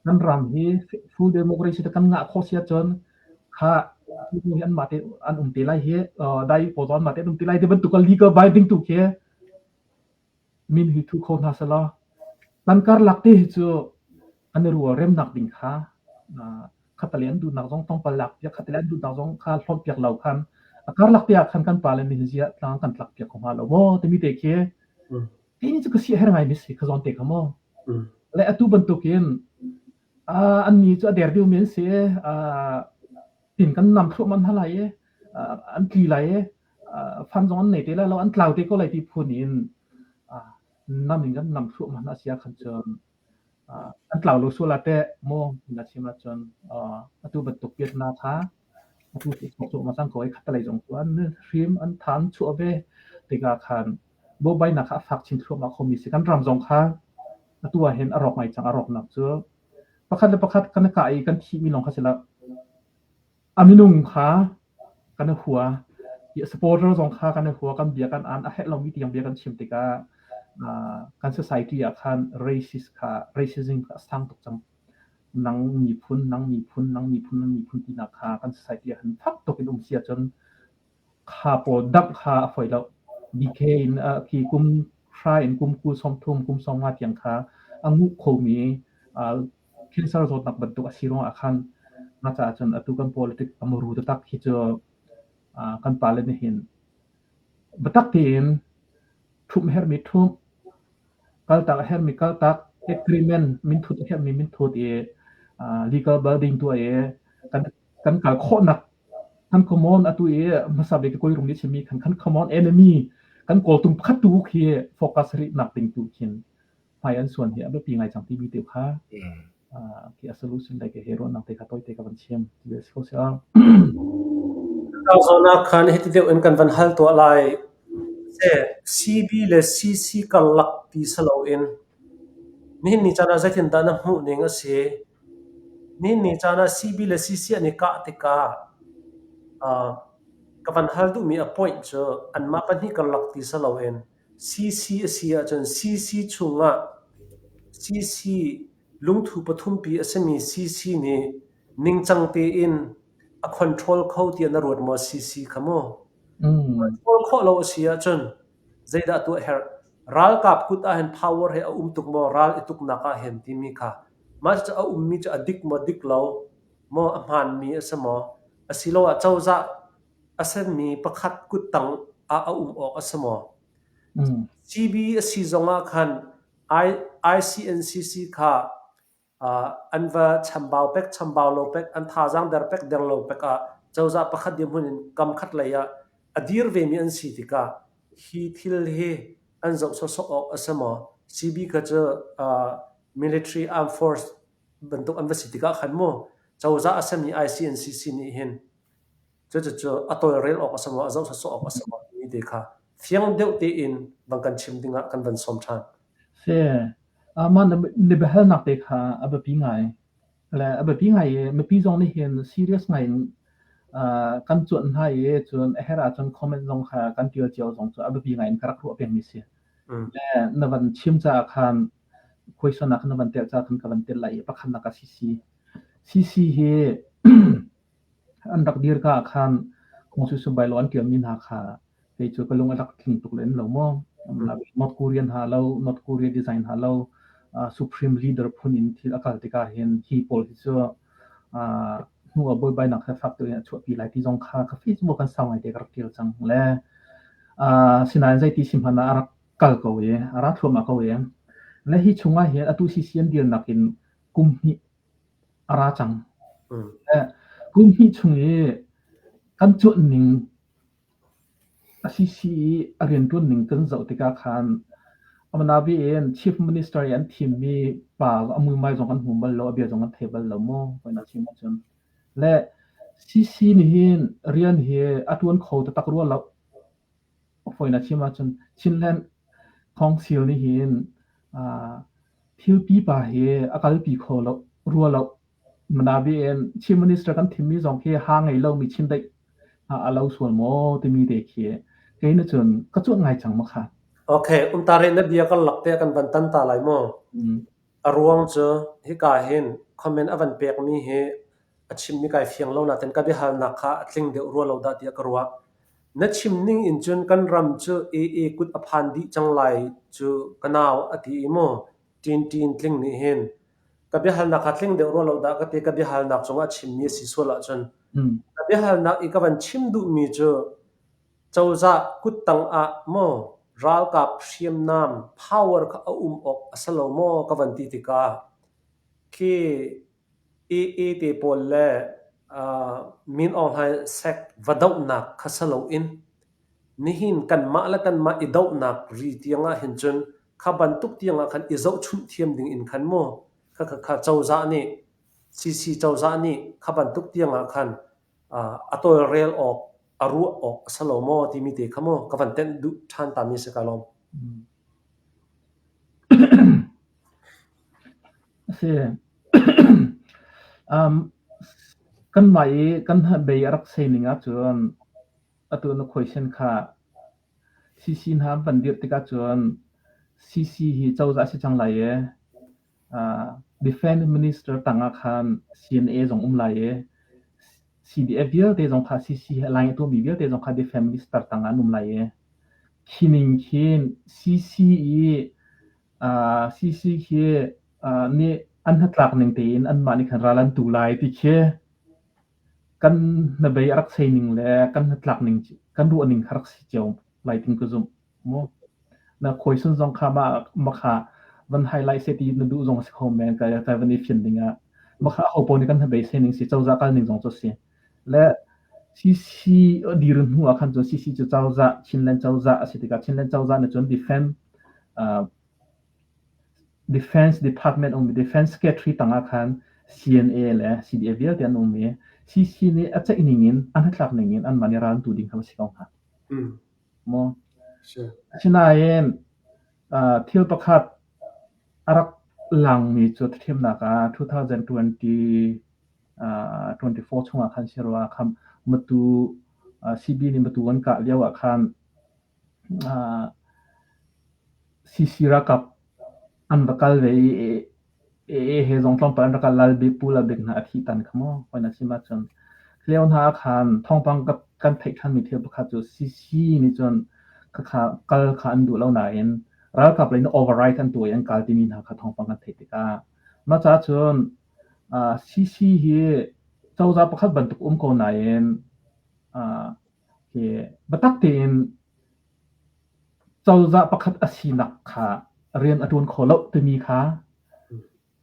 kan ram hi full democracy kan ngah khawh si ahcun kha hi anmah te an um te lai hi dai pawl zong anmah te an um te lai ti bantuk legal binding tu khi min hi thu kho hna selaw kan karlak te hi cu an i rual remnak ding kha khatale an duhnak zong tlawmpal lak piak khatale an duhnak zong kha hlawt piak lo khan a karlak te ah khan kan pale nih ziah tlang kan tlak piak ko hnga lo maw timi te khi kei cu ka sia her ngai mi si kha zawn te kha maw le atu bantukin an ni cu a der deuh mi an si tin kan nam thluahmah hna lai i an tli lai i fan zong an nei te lai lo an tlau te ko lai ti phun in nam in kan nam thluahmah hna sia khan cun an tlau lo sual ah teh maw na chim ahcun atu bantuk piatnak kha atu cu cang ko i khattelei zong cu an hrim an than chuah ve tikah khan buaibainak kha a fak chin thluahmah khomi si kan ram zong kha atu ah hin a rawk ngai cang a rawknak cu pakhat le pakhat kan i kah i kan thihmi lawng kha si lo A minung kha kan i hua. Supporter zong kha kan i hua. Kan bia kan an a herh lomi tiang bia kan chim tikah kan society ah khan racist kha racism kha a sang tuk cang. Nang miphun, nang miphun, nang miphun, nang miphun tinak kha kan society ah khan fak tuk in um si ahcun kha pawl damh kha a fawi lo. BK in khi kum hra in kum 20 sawmthum, kum 50 tiang kha a nguh khomi Cancer zawtnak bantuk a si ruangah khan mah caah cun atu kan politic a muru taktak hi cu kan pale nih hin biatak tein ṭhumh a herhmi ṭhumh, kaltak a herhmi kaltak, agreement minthut a herhmi minthut i legal building tuah i kan kan kal khawhnak kan common atu i hmasa bik kawi rung nih chimmi khan kan common enemy kan kawltung pakhat tu khi focus rih nak ding tu khin hmai an suan hi a biapi ngai cang timi te kha khi a solution like he ruahnak te kha toite ka van chim ti si ko sia. Zawn khan hiti deuh in kan van hal tuah lai. Se CB le CC karlak ti salo in. Nihin ni caan ah zeitindah na hmuh ning a si? Nihin ni caan ah CB le CC an i kah tikah uh, ka van hal duhmi a point cu anmah pahnih karlak ti si loin CC a si ahcun CC chungah CC lungthu pathumpi a simi CC nih ningcang tein a control kho tiah na ruat maw CC kha mu? Control khawh lo a si ahcun zeidah tuah herh? Ralkap kut ahhin power hi a um tuk maw ral i tuknak ahhin timi kha mah cucu a ummi cu a dik maw dik lo maw a hmaanmi a si maw asiloah cozah a simi pakhat kuttang ah a um awk a si maw? CB a si zongah khan ICNCC kha an va chambau pek chambau lo pek an thazaang der pek der lo pek ah cozah pakhat dirhmun in kam khat lei ah a dir vemi an si tikah hi thil hi an zoh sawsawh awk a si maw? CB kha cu military armed force bantuk an va si tikah khan mu cozah a simi ICNCC nih hin cucu a tawlrel awk a si maw a zoh sawsawh awk a si maw timi te kha fiang deuh tein van kan chim dingah kan van sawm ṭhan. Si. Mah na biahalnak te kha a biapi ngai. Le a biapi ngai i mipi zong nih hin serious ngai in kan cuanh hna i cun a herh ahcun comment zong kha kan ṭial cio zong cu a biapi ngai in ka rak ruah pengmi si. Le na van chim caah khan question ah khan na van telh caah khan ka van telh lai i pakhatnak ah CC. CC hi an rak dir ka ah khan Constitution bylaw an ṭialmi hna kha kei cu ka lung a rak tling tuk lem lo maw. North Korean ha lo, North Korea design ha lo, Supreme Leader phun in thil a kal tikah hin hi pawl hi cu hnu ah buaibainak he fak deuh in a chuahpi lai ti zong kha ka Facebook kan sau ngai te ka rak ṭial cang le sinain zeiti si hmanh ah a rak kal ko i a ra thluahmah ko i le hi chungah hin atu CC an dirnak in kum hnih a ra cang. Kum hnih chung i kan cuanh ning a CC i a rianṭuan ning kan zoh tikah khan amanabi in Chief Minister i an thimmi pa a muimai zong kan hmu bal lo, a bia zong kan thei bal lo mu, voi na chim ahcun. Le CC nih hin rian hi a ṭuan kho taktak rua lo. Fawi na chim ahcun Chinland Council nih hin thil pipa hi a kalpi kho lo rua lo. Manabi in Chief Minister kan thimmi zong khi ha ngei lomi chindeih a lo sual maw timi te khi kei na cun ka cuanh ngai cang ma kha. Okay, umtare na bia kan lak te kan van tan ta lai mu. A ruang cu hika hin comment a van pekmi hi a chimmi kai fiang lo nain ka biahalnak kha a tling deuh rua lo dah tiah ka ruah. Na chim ning in cun kan ram cu AA kut a phan dih cang lai cu ka nau a ti i mu Ṭin Ṭin Tling nih hin ka biahalnak kha tling deuh rua lo dah ka ti ka biahalnak cungah a chimmi a si sual ahcun ka biahalnak i ka van chim duhmi cu cozah kuttang ah maw ralkap hriamnam power kha a um awk a si lo maw ka van ti tikah khi AA te pawl le Min Aung Hlaing sek va dohnak kha si loin nihin kanmah le kanmah i dohnak ri tiang ah hin cun kha bantuk tiang ah khan i zohchunh thiam ding in khan mu kha kha kha cozah nih CC cozah nih kha bantuk tiang ah khan a tawlrel awk a ruah awk a si lo maw timi te kha mu ka van tenh duh ṭhan ta mi si ka lawm. A si. Um, kanmah i kan hnabei a rak sei ning ahcun atu na khuaisen kha CC hna an van dirh tikah cun CC hi cozah a si cang lai i uh, Defense Minister tangah khan CNA zong um lai i CDF vialte zong kha CC he line a tuahmi vialte zong kha Defense Minister tangah an um lai i khi ning khin CC i CC khi nih an hnatlak ning tein anmah nih khan ral an tu lai ti khi kan hnabei a rak sei ning le kan hnatlak ning kan ruah ning kha rak si cio lai tin ka zumh mu. Na khawisun zong kha mah mah kha van highlight seh ti na duh zong a si kho men ka ka van i fian ding ah mah kha aho paoh nih kan hnabei sei ning si cozah kal ning zong cu si. Le CC dir hnu ah khan cun CC cu cozah Chinland cozah a si tikah Chinland cozah nih cun defend Defense Department um i Defense Secretary tangah khan CNA le CDF vialte an um i CC nih a ceih ning in a hnatlak ning in anmah nih ral an tu ding kha a si ko hnga. Maw? Sure. Asinain thil pakhat a rak. langmi cu thimnak ah 2020 24 chungah khan si rua kham matu CB nih matu an kah lio ah khan CC ralkap an va kal ve i AA he zong tlawmpal an rak kal lal bik Pu Lal Bik hna a thih tan kha maw hoi na chim ahcun lio hna ah khan thawngpang kan theih ṭhanmi thil pakhat cu CC nih cun khakha kal kha an duh lo nain ralkap lei nih override an tuah i an kal timi hna kha thawngpang kan theih tikah mah caah cun CC hi cozah pakhat bantuk um ko nain hi biatak tein cozah pakhat a sinak kha rian a ṭuan kho lo timi kha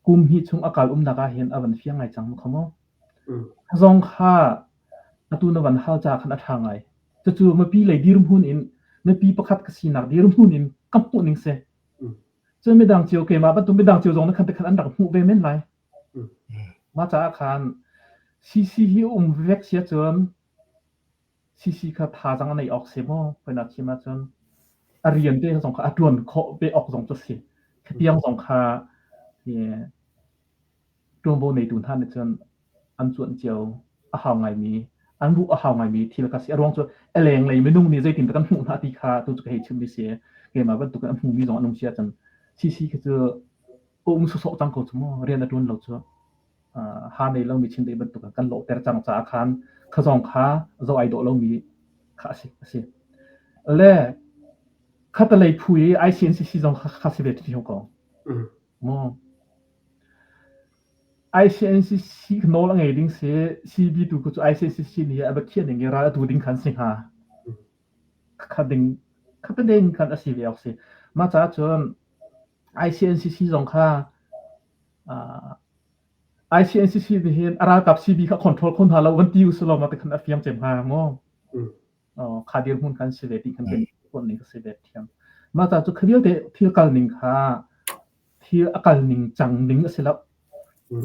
kum hnih chung a kal umnak ah hin a van fiang ngai cang kha mu. Zong kha atu na van hal ca khan a ṭha ngai. Cucu mipi lei dirhmun in mipi pakhat ka sinak dirhmun in ka hmuh ning si. Cun midang cio keimah bantuk midang cio zong na khan te khan an rak hmuh ve men lai. Mah caah khan CC hi um vek sia cun CC kha thazaang a neih awk si maw? Hoi chim ahcun a rian te zong kha a ṭuan khawh ve awk zong cu si. Khatiang zong kha ṭuanvo neitu hna nih cun an cuanh cio a hau ngaimi, an ruh a hau ngaimi thil kha si. A ruang cu a lenglei minung nih zeitin kan hmuh hna ti kha tu cu ka hei chimmi si. Keimah bantuk in a hmumi zong an um si ahcun CC khi cu a um sawsawh cang ko cu mu, rian a ṭuan lo cu. Ha nei lomi chindeih bantuk in kan lawhter cang caah khan kha zong kha zoh ai dawh lomi kha a si a si. Le khatalei phu i ICNCC zong kha kha si ve ṭhiam ko. Mu. ICNCC nawl a ngei ding si CB tu cu ICNCC nih a va khiah ning i ral a tu ding khan si hnga. Kha ding kha ding khan a si ve awk si. Mah caah cun ICNCC zong kha ICNCC nih hin a ralkap CB kha control kho hna lo van ti usulaw ma ti khan a fiang cem hnga maw? Kha dirhmun kan si ve ti kan kan tuan ning ka si ve thiam. Mah ca cu kha vialte thil kal ning kha thil a kal ning cang ning a si lo.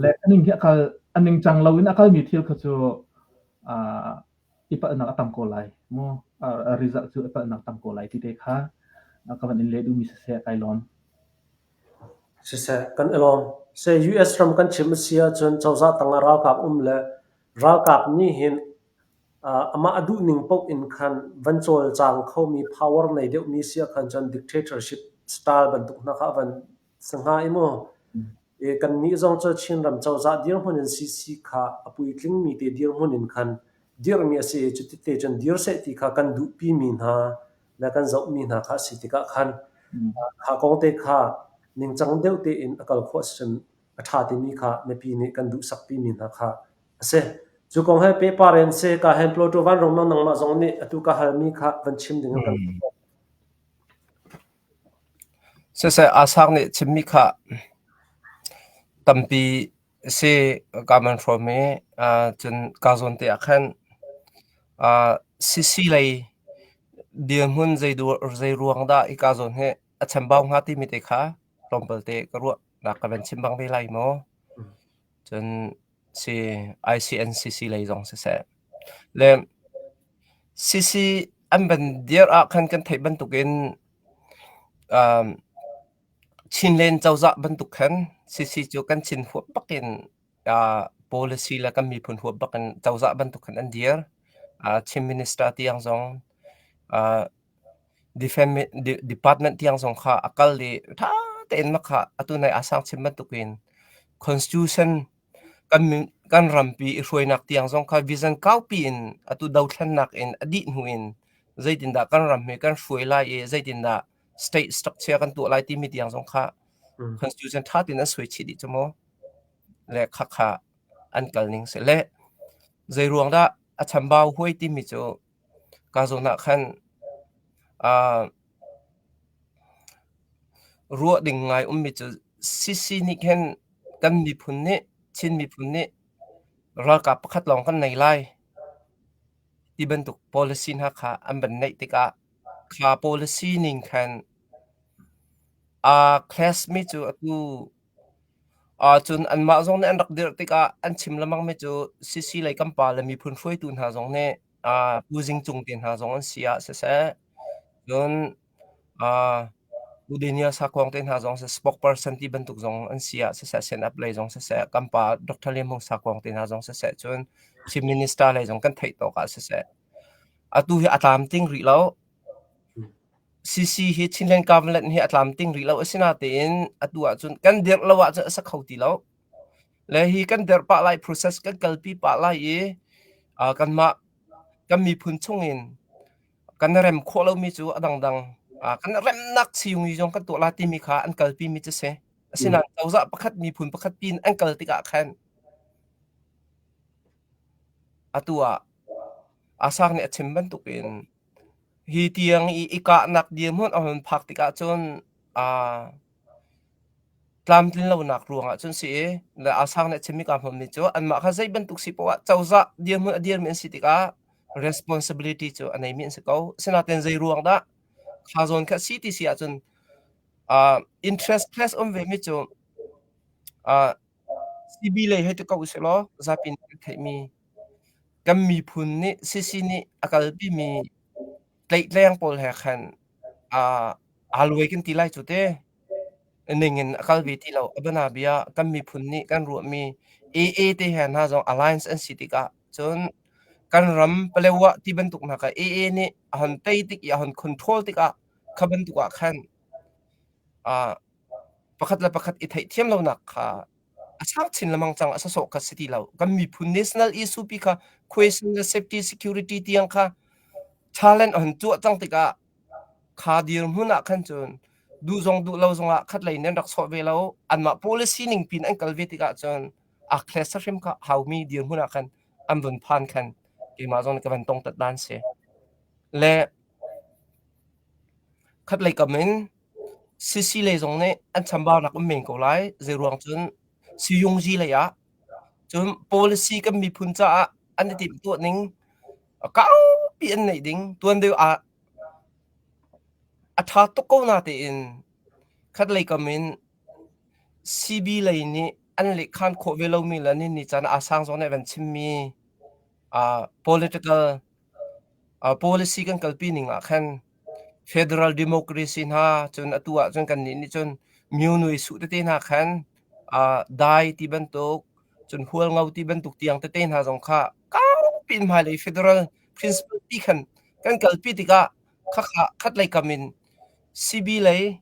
Le a ning hi a kal a ning cang lo in a kalmi thil kha cu i palhnak a tam ko lai mu a result cu i palhnak tam ko lai ti te kha ka van in leh duhmi siseh kai lawm. Siseh, kan i lawm. Se US ram kan chim a si ahcun cozah tangah ralkap um le ralkap nih hin amah a duh ning paoh in khan van cawlcang khomi power nei deuhmi si ahkhan cun dictatorship style bantuk hna kha a van si hnga i mu. I kannih zong cu Chinram cozah dirhmun in CC kha a puitlingmi te dirhmun in khan dirhmi a si i cuti te cun dir seh ti kha kan duhpimi hna le kan zohmi hna kha a si tikah khan kha kong te kha ningcang deuh tein a kal khawh ahcun a ṭha timi kha mipi nih kan duhsakpimi hna kha a si. Cu kong he pehpar in si ka hen Pluto vanrung nang nangmah zong nih atu ka halmi kha van chim ding in kan Siseh Aa nih chimmi kha tampi si kaa man hrawm i cun kaa zawn te ah khan sisi lei dirhmun zei ruang dah hika zawn hi a chambau hnga timi te kha tlawmpal te ka ruahnak ka van chim bang ve lai maw? Cun si ICNCC lei zong siseh. Le CC an van dir ah khan kan theih bantukin um, Chinland cozah bantuk khan CC cu kan Chin huap bakin uh, policy le kan miphun huap bakin cozah bantuk khan an dir. Uh, Chin minister tiang zong uh, Defense Department tiang zong kha a kal i ṭha tein mah kha atu nai aa sang chin bantukin constitution kan kan rampi i hruainak tiang zong kha vision kaupi in atu dothlennak in a dih hnu in zeitindah kan ram hi kan hruai lai i zeitindah state structure kan tuah lai timi tiang zong kha constitution ṭha tein an suai chih dih cu mu le khakha an kal ning si le zei ruang dah a chambau huai timi cu Ka zawn ah khan uh, ruah ding ngai ummi cu CC nih khin kan miphun nih Chin miphun nih ralkap pakhat lawng kan nei lai ti bantuk policy hna kha an van neih tikah kha policy ning khan aa clash mi cu atu Cun anmah zong nih an rak dirh tikah an chim lengmangmi cu CC lei kan pa le miphun hruaitu hna zong nih Pu Zing Cung te hna zong an si ah siseh, cun. Udenia Sakhong te hna zong siseh, spokesperson ti bantuk zong an si ah siseh, CNF lei zong siseh, kan pa Dr. Lian Hmung Sakhong te hna zong siseh, cun Chief Minister lei zong kan theih tawk ah siseh, atu hi a tlamtling rih lo. CC hi Chinland Government hi a tlamtling rih lo. Asinain atu ahcun kan dirh lo ahcun a si kho ti lo. Le hi kan derh pah lai, process kan kalpi pah lai i kanmah kan miphun chungin kan rem khawh lomi cu a dangdang kan remnak siung zong kan tuah la timi kha an kalpi mi cu si. Asinain cozah pakhat miphun pakhat pin an kal tikah khan atu ah Asak nih a chim bantukin hi tiang i i kahnak dirhmun a hun phak tikah cun Tlamtlin lonak ruangah cun si i le Asang nih a chimmi kaa hmawmmi cu anmah kha zei bantuk si poah cozah dirhmun a dirmi an si tikah responsibility cu a neimi an si ko. Asinain zei ruang dah kha zawn kha si ti si ahcun uh, interest class um vemi cu uh, CB lei hei ti ko usih law zapi nih kan theihmi kan miphun nih CC nih a kalpimi tlaihtleng pawl he khan aa aa luai kan ti lai cu te. Ning in a kal ve ti lo. A bianabia kan miphun nih kan ruahmi AA te he hna zong alliance an si tikah cun kan ram Palewa ti bantuk hna kha AA nih a hon tei tik i a hon control tikah kha bantuk ah khan uh, pakhat le pakhat i theihthiam lonak kha a sang chin lengmang cang a sasawh kha si ti lo. Kan miphun national issue pi kha question le safety security tiang kha challenge a hon tuah cang tikah kha dirhmun ah khan cun duh zong duh lo zongah khatlei nan rak sawh ve lo anmah policy ning pin an kal ve tikah cun a class hrim kha haumi dirhmun ah khan an vun phan khan keimah zong ka van tong tat dan si le khatlei kam in CC lei zong nih an chambaunak um men ko lai zei ruang cun siyungzi lei ah cun policy kan miphun caah an i timh tuah ning kaupi an neih ding tuan deuh ah A ṭha tuk ko natein khatlei kam in CB lei nih an lehkhan khawh ve lomi le nihin caan ah Asang zong nih a van chimmi uh, political uh, policy kan kalpi ning ah khan federal democracy hna cun atu ah cun kannih nih cun myonui suh tete hna khan uh, dai ti bantuk cun hualngo ti bantuk tiang tete hna zong kha kaupi in hmailei federal principle ti khan kan kalpi tikah Khakha khatlei kam in CB lei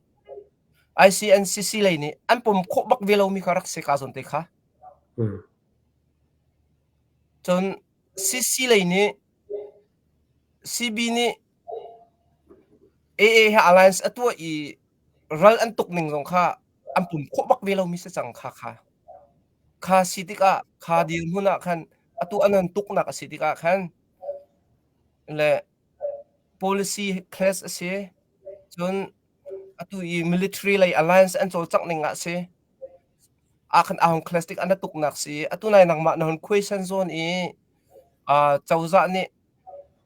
ICNCC lei nih an pom khawh bak ve lomi kha rak si ka zawn te kha. Cun CC lei nih CB nih AA he alliance a tuah i ral an tuk ning zong kha an pom khawh bak ve lomi si cang kha kha. Kha si tikah kha dirhmun ah khan atu an an tuknak a si tikah khan le Policy class a si. Cun atu i military lei alliance an cawlcangh ning ah si. Ah khan a hung class tik an tuknak si. Atu nai nangmah na hun khuaisan zawn i uh, cozah nih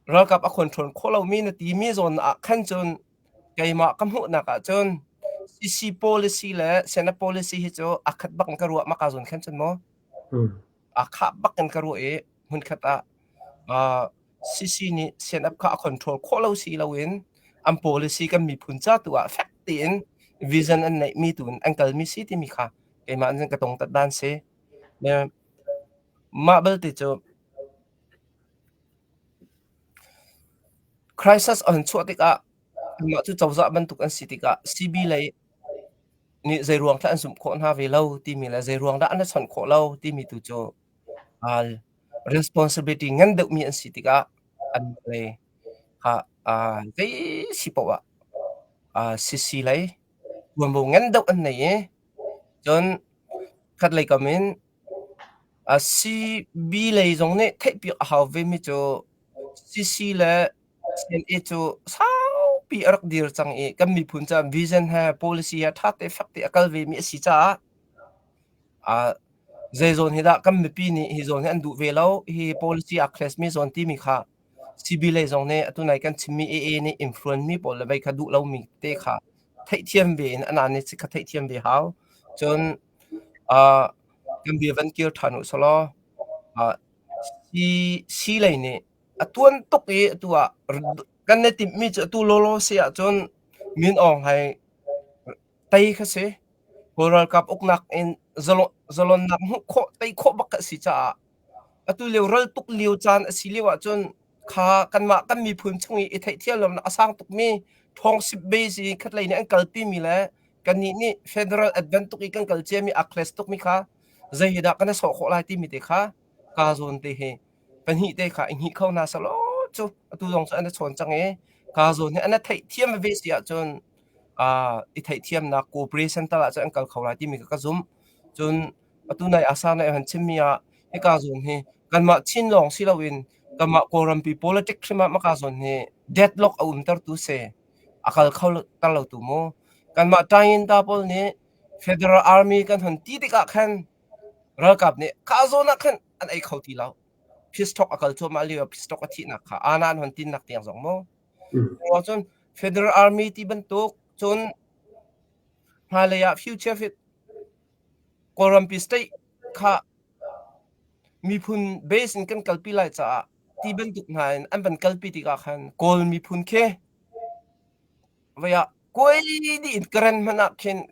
ralkap a control khawh lomi na timi zawn ah khan cun keimah ka hmuhnak ah cun CC policy le Senate policy hi cu a khat bak in ka ruah maka zawn khan cun maw a khah bak in ka ruah i hmunkhat ah uh, CC nih CNF kha a control khawh lo si loin an policy kan miphun ca tu ah fek tein vision an neihmi tu in an kalmi si timi kha keimah in ka tong tat dan si. Mah belte cu crisis a hun chuah tikah mah cu cozah bantuk an si tikah CB lei nih zei ruang dah an zumh khawh hna ve lo timi le zei ruang dah an i chawnh khawh lo timi tu cu responsibility ngan deuhmi an si tikah an lei kha zei si paoh ah CC lei tuanvo ngan deuh an nei i cun khatlei kam in CB lei zong nih theihpiak a hau vemi cu CC le CNA cu saupi a rak dir cang i kan miphun caah vision he policy he ṭha te fek te a kal vemi a si caah zei zawn hi dah kan mipi nih hi zawn hi an duh ve lo hi policy a clash mi zawn timi kha CB lei zong nih atu nai kan chimmi AA nih influence mi pawl le vei kha duh lomi te kha theihthiam ve in ana nih kha theihthiam ve hau. Cun kan bia van kir ṭhan u selaw C lei nih A tuan tuk i atu ah kan i timhmi cu atu lawlaw si ahcun Min Aung Hlaing. tei kha si. Kawl ralkap uknak in zalonnak hmuh khawh tei khawh bak a si caah atu lio ral tuk lio caan a si lio ahcun kha kanmah kan miphun chung i i theihthiam lonak a sang tukmi ṭhawngsip base i khatlei nih an kalpi mi le kannih nih federal advent tuk i kan kal ciami a clash tukmi kha zei hi dah kan i sawh khawh lai timi te kha ka zawn te hi pahnih te kha i hngih kho hna selaw cu atu zong cu an i chawn cang i ka zawn hi an i theihthiam ve si ahcun i theihthiamnak cooperation tal ahcun an kal kho lai timi kha ka zumh. Cun atu nai asa nai han chimmi ah hika zawn hi kanmah Chin lawng si loin kanmah Kawlrampi politics hrim ah maka zawn hi deadlock a umtertu si. A kal kho tar lo tu mu. Kanmah Tayinta pawl nih Federal Army kan hon ti tikah khan ralkap nih kha zawn ah khan an ei kho ti lo. Peace talk a kal cuahmah lio peace talk a thihnak kha ana an hon tinnak tiang zong mu. Cun Federal Army ti bantuk cun hmailei ah future fit Kawlrampi state kha miphun base in kan kalpi lai caah ti bantuk hna in an van kalpi tikah khan Kawl miphun khi vei ah kuai dih in Karen hmanh ah khin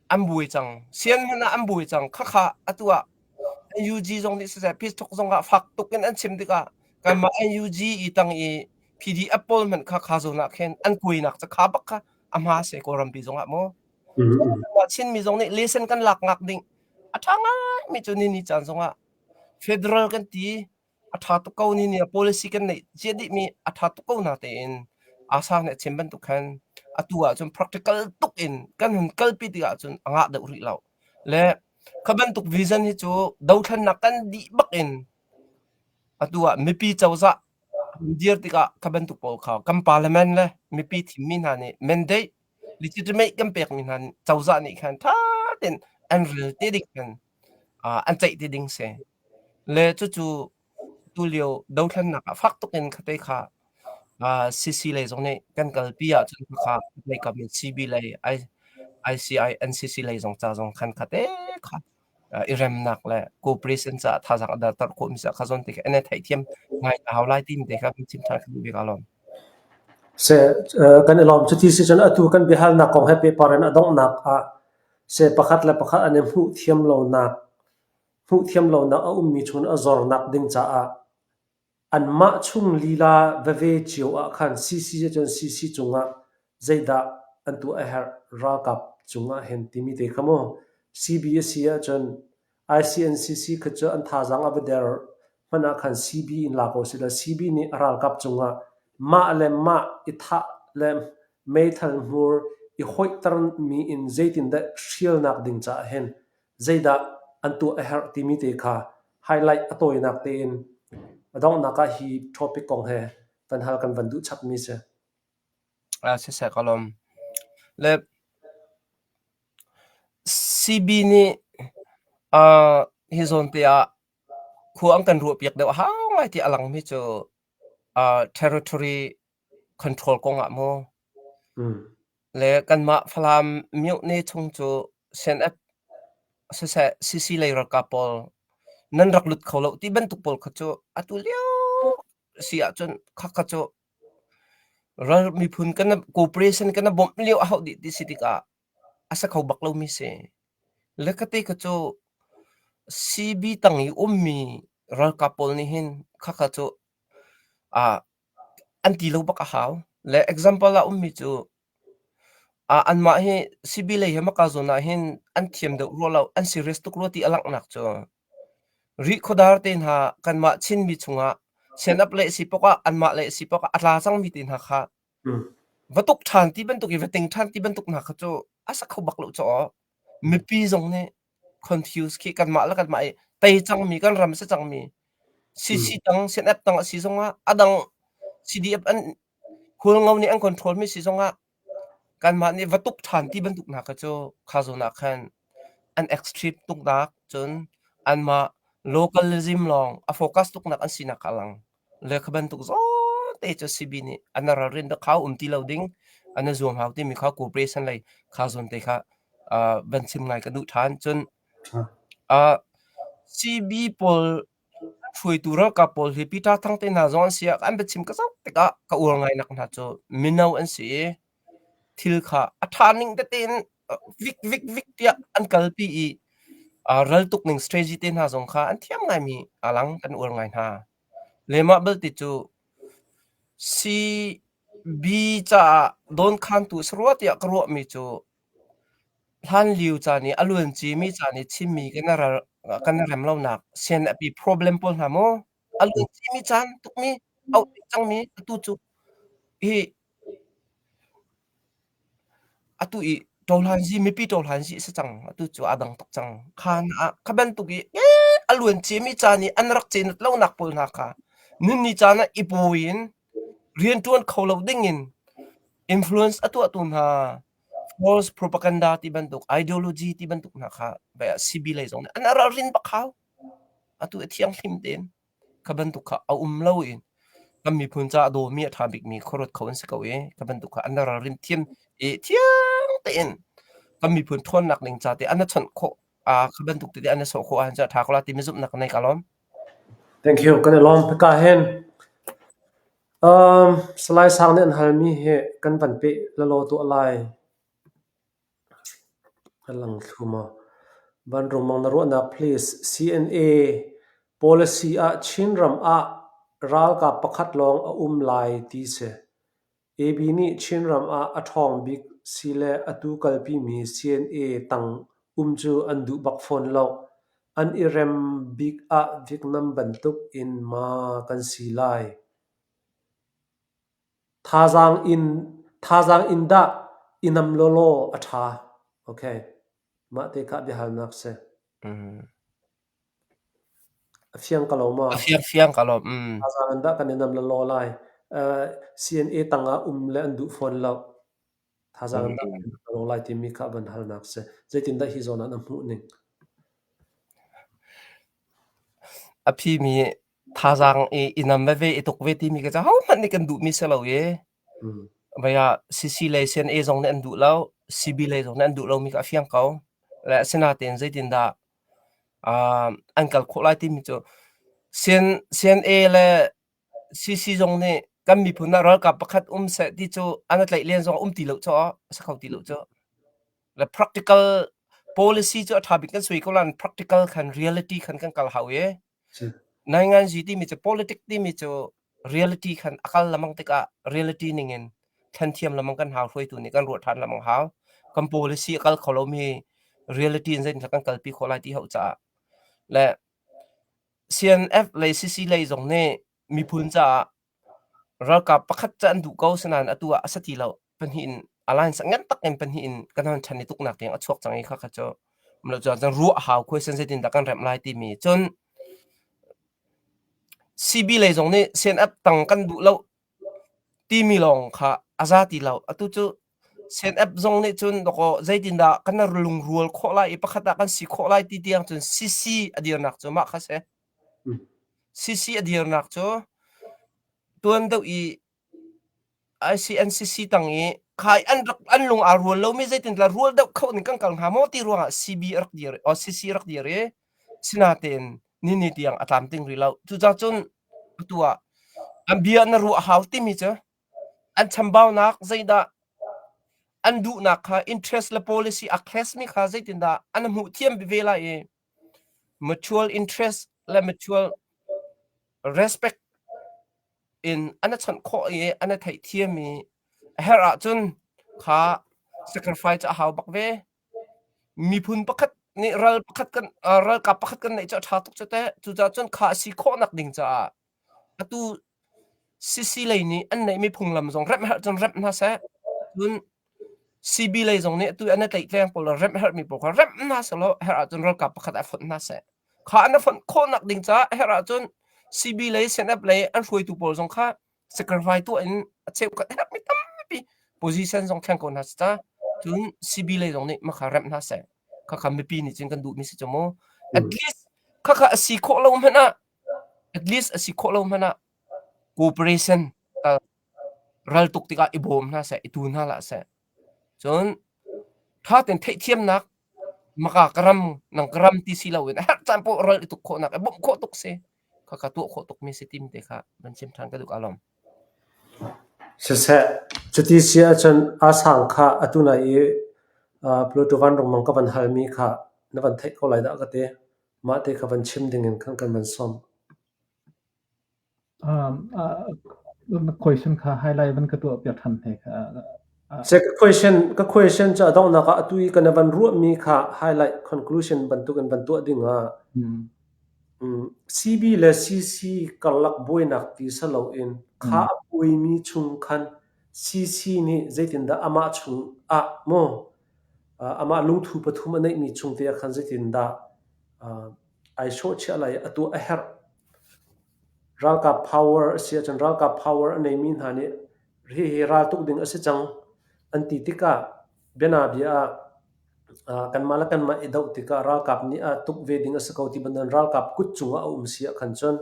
an buai cang. Sian hmanh ah an buai cang. Khakha atu ah NUG zong nih siseh peace talk zong ah fak tuk in an chim tikah kanmah NUG i tang i PDF pawl hmanh kha kha zawn ah khin an kuainak cu kha bak kha a hma se Kawlrampi zong ah maw. Chinmi zong nih lesson kan lak ngak ding a ṭha ngai mi cu ni ni caan zong ah federal kan ti a ṭha tuk ko ni ni policy kan neih cia dih mi a ṭha tuk ko na tein asa nih a chim bantuk khan atu ahcun practical tuk in kan hun kalpi tikah cun a ngah deuh rih lo. Le kha bantuk vision hi cu dothlennak kan dih bak in atu ah mipi cozah dir tikah kha bantuk pawl kha kan parliament le mipi thimmi hna nih mandate legitimate kan pekmi hna cozah nih khan ṭha tein an rel te ding khan an ceih te ding si. Le cucu tulio dothlennak ah fak tuk in khate kha CC lei zong nih kan kalpi ahcun kha lei kam in CB lei ICI NCC lei zong ca zong khan khate kha i remnak le cooperation caah thazaang a darter khawh mi kha zawn te kha an i theihthiam ngai a hau lai timi te kha kan chim ṭhan ka duh bik aa lawm. Se kan i lawm. Cuti si cun atu kan biahalnak kong he pehpar in a donghnak ah se pakhat le pakhat an i hmuh thiam lonak hmuh thiam lonak a ummi chung a zornak ding caah Anmah chung lila veve cio ah khan CC cun CC cungah zeidah an tuah a herh ralkap cungah hin timi te kha mu. CB a si ahcun ICNCC kha cu an thazaang a va der hmanh ah khan CB in la ko sila CB nih a ralkap cungah mah le mah i thah le meithal hmur i hoihtermi in zeitindah hrialnak ding caah hin zeidah an tuah a herh timi te kha highlight a tawinak tein a donghnak ah hi topic kong he van hal kan van duh chapmi si. Siseh ka lawm. Le CB nih uh, hi zawn te ah khua an kan ruah piak deuh hau ngai ti a langmi cu uh, territory control kong ah mu Le kanmah Falam myone chung cu CNF siseh CC lei ralkap pawl nan rak lut kho lo ti bantuk pawl kha cu atu lio si ahcun khakha cu ral miphun kan cooperation kan bawmh lio a hauh dih ti si tikah a si kho bak lomi si. Le kate kha cu CB tang i ummi ralkap pawl nih hin khakha cu ah An ti lo bak a hau. Le example ah ummi cu anmah hi CB lei he maka zawn ah hin an thiam deuh rua lo, an serious tuk rua ti a langhnak cu Rihkhawdar te hna kanmah Chinmi chungah sian-up le si pok ah anmah le si pok ah a tla cangmi te hna kha va tuk ṭhan ti bantuk i va ting ṭhan ti bantuk hna kha cu a sa kho bak lo caw. Mipi zong nih confuse khi kanmah le kanmah i tei cangmi kan ram si cangmi CC tang CNF tang a si zongah a dang CDF an Hualngo nih an control mi si zongah kanmah nih va tuk ṭhan ti bantuk hna kha cu kha zawn ah khan an extreme tuknak cun anmah localism lawng a focus tuknak an sinak kha a lang. Le kha bantuk zawn te cu CB nih an ralrin rak hau um ti lo ding an i zuam hau timi kha cooperation lei kha zawn te kha uh, van chim ngai ka duh ṭhan. Cun uh, CB pawl hruaitu ralkap pawl hi Peter Thang te hna zong an si ah an biachim ka zoh tikah ka uar ngai nak hna cu mino an si i thil kha a ṭha ning tete in vik vik vik tiah an kalpi i ral tuk ning strategy te hna zong kha an thiam ngaimi a lang kan uar ngai hna. Le mah belte cu CB caah dawnkhantu a si rua tiah ka ruahmi cu hlanlio caan i a luancimi caan i Chinmi kan i ral kan i rem lonak CNP problem pawl hna maw a luancimi caan tukmi auh cangmi atu cu hi Atu i ṭohlanzi mipi ṭohlanzi a si cang. Atu cu aa dang tuk cang. Kha ah kha bantuk i a luan ciami caan i an rak cenat lonak pawl hna kha nunni caan ah i pawi in rianṭuan kho lo dingin influence a tuahtu hna false propaganda ti bantuk ideology ti bantuk hna kha CB lei zong nih an ralrin bak hau. Atu i thianghlim tein. Kha bantuk kha a um lo i kan miphun caah a dawmi a ṭha bikmi khuaruat kho an si ko i kha bantuk kha an ralrin thiam i thiang tein kan miphun ṭhawnnak ding ca te an chawnh khawh kha bantuk tete an sawh khawh ahcun a ṭha ko la timi zumhnak ka nei ka lawm. Thank you. Kan i lawm. Hika hin um, Salai Sang nih an halmi hi kan van peh lalaw tuah lai. A lang thlu maw? Vanrung na ruahnak please. CNA policy ah Chinram ah ralkap pakhat lawng a um lai ti si. AB nih Chinram ah a ṭhawng bik si le atu kalpimi CNA tang um cu an duh bak fawn lo. An i rem bik ah Vietnam bantuk in ma kan si lai. Thazaang in thazaang in dah i nam lawlaw a ṭha. Okay. Mah te kha biahalnak si. Mm. A fiang ka lo ma? A fiang fiang ka lo. Mm. Thazaang in dah kan i nam lawlaw lai. Uh, CNA tangah um le an duh fawn lo. Thazaang in dah kan i nam lawlaw lai timi kha van halnak si. Zeitindah hi zawn ah na hmuh ning? A phimi thazaang i i nam veve i tuk ve timi ka cu hohmanh nih kan duhmi si lo i vei ah CC lei CNA zong nih an duh lo CB lei zong nih an duh lomi kha a fiang ko. Le asinain zeitindah uh, an kal khawh lai timi cu CN, CNA le CC zong nih kan miphun ah ralkap pakhat um seh ti cu an tlaih len zong um ti lo cu a si kho ti lo cu. Le practical policy cu a ṭha bik kan sui ko lan practical khan reality khan kan kal hau i Nainganzi timi cu politic timi cu reality khan a kal lamang tikah reality ningin thlen thiam lamang kan hau hruaitu nih kan ruah ṭhan lamang hau. Kan policy a kal kho lomi reality in zeitindah kan kalpi khawh lai ti hau caah le CNF lei CC lei zong nih miphun caah Ralkap pakhat cu an duh ko sinain atu ah a si ti lo. Pahnih in alliance ngan tak in pahnih in kan hon ṭhan i tuknak tiang a chuak cang i khakha cu um lo cun ruah a hau khuai sen zeitin dah kan remh lai timi. Cun CB lei zong nih CNF tang kan duh lo timi lawng kha a za ti lo. Atu cu CNF zong nih cun dawkaw zeitindah kan lungrual khawh lai i pakhat ah kan si khawh lai ti tiang cun CC a dirnak cu mah kha si. CC a dirnak cu tuan deuh i ICNCC tang i khai an rak an lung aa rual lomi zeitintiah rual deuh kho ning kan kal hnga maw ti ruangah CB a rak dir or CC a rak dir i sinatein nini tiang a tlamtling rih lo. Cucaah cun atu ah an bia na ruah hau timi cu an chambaunak zeidah an duhnak kha interest le policy a clash mi kha zeitindah an hmuh thiam ve lai i Mutual interest le mutual respect in an i chawnh khawh i an i theihthiam i a herh ahcun kha sacrifice a hau bak ve. Miphun pakhat nih ral pakhat kan ralkap pakhat kan neih cu a ṭha tuk cu teh. Cucaah cun kha a si khawhnak ding caah atu CC lei nih an neihmi phunglam zong remh herh cun remh hna seh. Cun CB lei zong nih atu an i tlaihtleng pawl le remh herhmi pawl kha remh hna sehlaw herh ahcun ralkap pakhat ah fonh hna seh. Kha an i fonh khawhnak ding caah herh ahcun CB lei CNF lei an hruaitu pawl zong kha sacrifice tuah in a cheukhat herhmi tampi position zong thleng ko hna seh ca. Cun CB lei zong nih mah kha remh hna seh. Khakha mipi nih cun kan duhmi si cu mu. At least khakha a si khawh lo hmanh ah at least a si khawh lo hmanh ah cooperation ral tuk tikah i bawm hna seh, i tu hna hlah seh. Cun ṭha tein theihthiamnak maka ka ram nang ka ram ti si loin a herh caan paoh ral i tuk khawhnak i bawmh khawh tuk si. Khakha tuah khawh tukmi si tim te kha van chim ṭhan ka duh ka lawm. Siseh, cuti si ahcun aa sang kha atu nai i. Pluto vanrung ka van halmi kha na van theih ko lai dah ka ti. Mah te kha van chim dingin khan kan van sawm. Na question kha highlight van ka tuah piak ṭhan hne kha. Se ka question ka question cu a donghnak ah atu i kan van ruahmi kha highlight conclusion bantuk in van tuah ding ah CB le CC karlak buainak ti si loin kha a buaimi chung khan CC nih zeitindah amah chung ah maw amah lungthu pathum a neihmi chung te ah khan zeitindah ai sawhchiah lai i a tuah a herh. Ralkap power a si ahcun ralkap power a neimi hna nih hihi raltuk ding a si cang an ti tikah bianabia ah kanmah le kanmah i doh tikah ralkap nih a tuk ve ding a si ko ti bantukin ralkap kut cungah a um si ah khan cun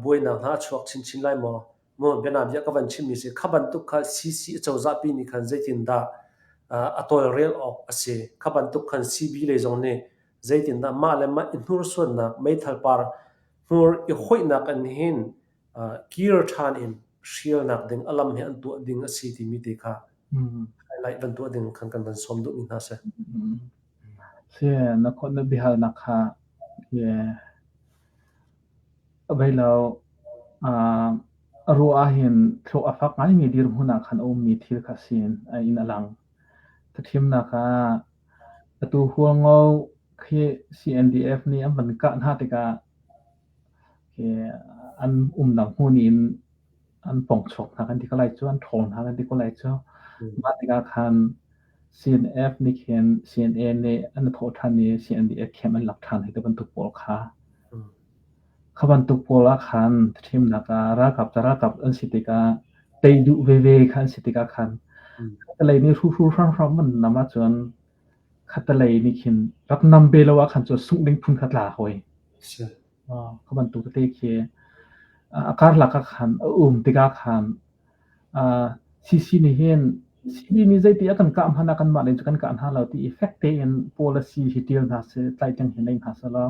buainak hna a chuak chinchin lai maw? Maw bianabia ka van chimmi si kha bantuk kha CC acozahpi nih khan zeitindah a tawlrel awk a si? Kha bantuk khan CB lei zong nih zeitindah mah le mah i hnursuannak meithal par hmur i hoihnak in hin kir ṭhan in hrialnak ding a lam hi an tuah ding a si timi te kha highlight van tuah ding khan kan van sawm duhmi hna si. Si na na biahalnak kha vei lo a ruah ahhin thluak a fak ngaimi dirhmun ah khan a ummi thil kha si in a lang. Thimnak ah atu Hualngo khi CNDF nih an van kah hna tikah khi an umnak hmun in an pong chuak hna kan ti ko lai cu, an ṭhawl hna kan ti ko lai cu. Mah tikah khan CNF nih khin CNA nih an i thawh ṭhan i CNDF camp an lak ṭhan hei ti bantuk pawl kha. Kha bantuk pawl ah khan thimnak ah ralkap cu ralkap an si tikah tei duh veve kha an si tikah khan khatalei nih hruhru hramhram an nam ahcun khatalei nih khin rak nam ve lo ah khan cun sungh ding phun kha tla hawi. Kha bantuk tete khi a karlak ah khan a um tikah khan CC nih hin CB nih zeiti a kan kah hmanh ah kanmah lei cu kan kah hna lo ti i fek tein policy hi ṭial hna seh, tlaihtleng hi nei hna selaw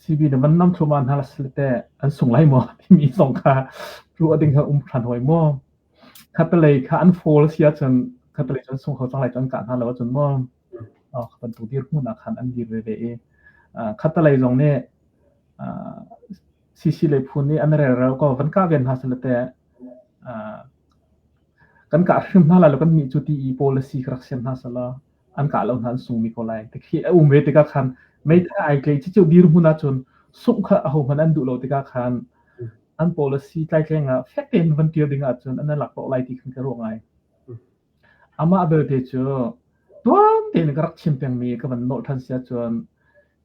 CB nih van nam thluahmah hna seh teh an sung lai maw timi zong kha ruah ding kha um ṭhan hawi maw? Khatalei kha an fall si ahcun khatalei cu an sung kho cang lai cu an kah hna lo ahcun maw? Kha bantuk dirhmun ah khan an dir veve i khatalei zong nih CC lei phu nih an relrel ko van kah ven hna seh teh kan kah hrim hna lai lo kan nih cu ti i policy kha rak siam hna selaw an kah lo hna an sungmi ko lai. Tikhi a um ve tikah khan meithal ai tlei cu dirhmun ahcun sungh kha ahohmanh an duh lo tikah khan an policy tlaitleng ah fek tein van ṭial ding ahcun an lak lo lai ti khan ka ruah ngai. Amah belte cu tuan tein ka rak chim pengmi ka van nolh ṭhan si ahcun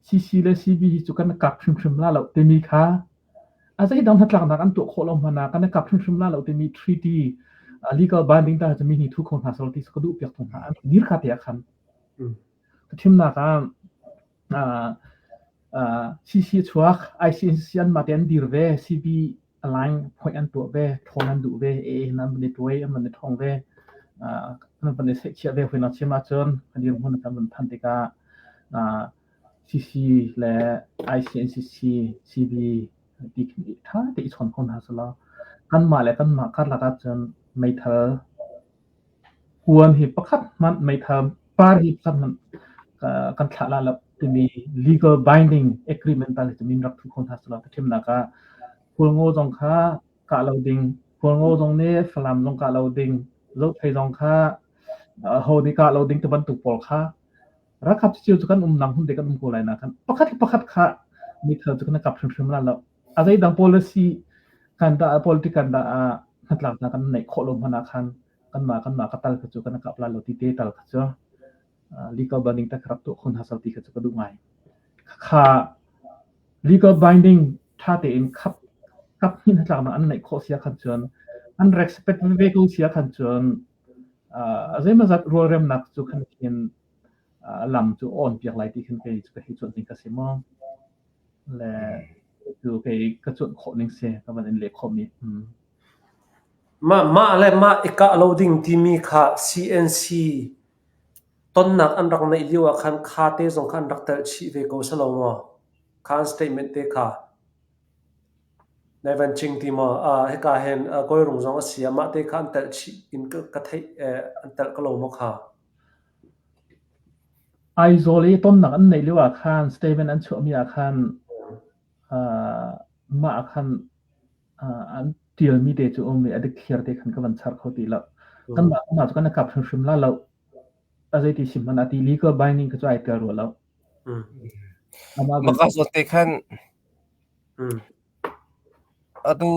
CC le CB hi cu kan kap hrimhrim la lo timi kha a zeidang hnatlaknak an tuah khawh lo hmanh ah kan i kap hrimhrim la lo timi treaty legal binding ta cu mi nih thu kho hna selaw ti ka duh piak tung hna an dir kha te ah khan thimnak ah CC chuak ICNCC an mah te an dir ve CB align point an tuah ve ṭhawn an duh ve AA an van i tuai an van i ṭhawng ve an van i seihchiah ve huinak chim ahcun a dirhmun kan van phanh tikah CC le ICNCC, CB ti khin ṭha te i chawn kho hna selaw kanmah le kanmah karlak ahcun meithal kuan hi pakhat hmanh meithal par hi pakhat hmanh kan thlah la lo timi legal binding agreement tal hi cu min rak thu kho hna selaw thimnak ah Khualngo zong kha kah lo ding, Khualngo zong nih Falam zong kah lo ding, Zophei zong kha ho nih kah lo ding ti bantuk pawl kha Ralkap cio cu kan umnak hmun te kan um ko lai na kan pakhat le pakhat kha meithal cu kan kap hrimhrim la lo. A zeidang policy kan dah politic kan dah ah hnatlaknak kan neih khawh lo hmanh ah khan kanmah kanmah ka tal kha cu kan kap la lo ti te tal kha cu legal binding tak rak tuah khun hasal ti kha cu ka duh ngai. Kha legal binding tha tein khap kap hnin hnatlaknak an neih khawh sia khan cun an respect ve ko sia khan cun zeimawzat rualremnak cu khan khin lam cu awn piak lai ti khin kei cu ka hei cuanh ning ka si maw le cu kei ka cuanh khawh ning si ka van in leh khawh mi. Mah mah le mah i kah lo ding timi kha CNC tonnak an rak neih lio ah khan kha te zong kha an rak telh chih ve ko si lo maw? Kha an statement te kha. Nai van ching ti maw? Uh, hika hin uh, Kawlrung zong a si ah mah te kha an telh chih in ka, ka theih eh, an telh ka lo maw kha? Aizawl i tonnak an neih lio ah khan statement an chuahmi ah khan uh, mah ah khan uh, an ṭialmi te cu um i a dikthliar te khan ka van char kho ti lo. Kanmah kanmah cu kan i kap hrimhrim la lo. A zeiti sim hmanh ah ti legal binding kha cu ai tel rua lo. Amah Maka zawn te khan Atu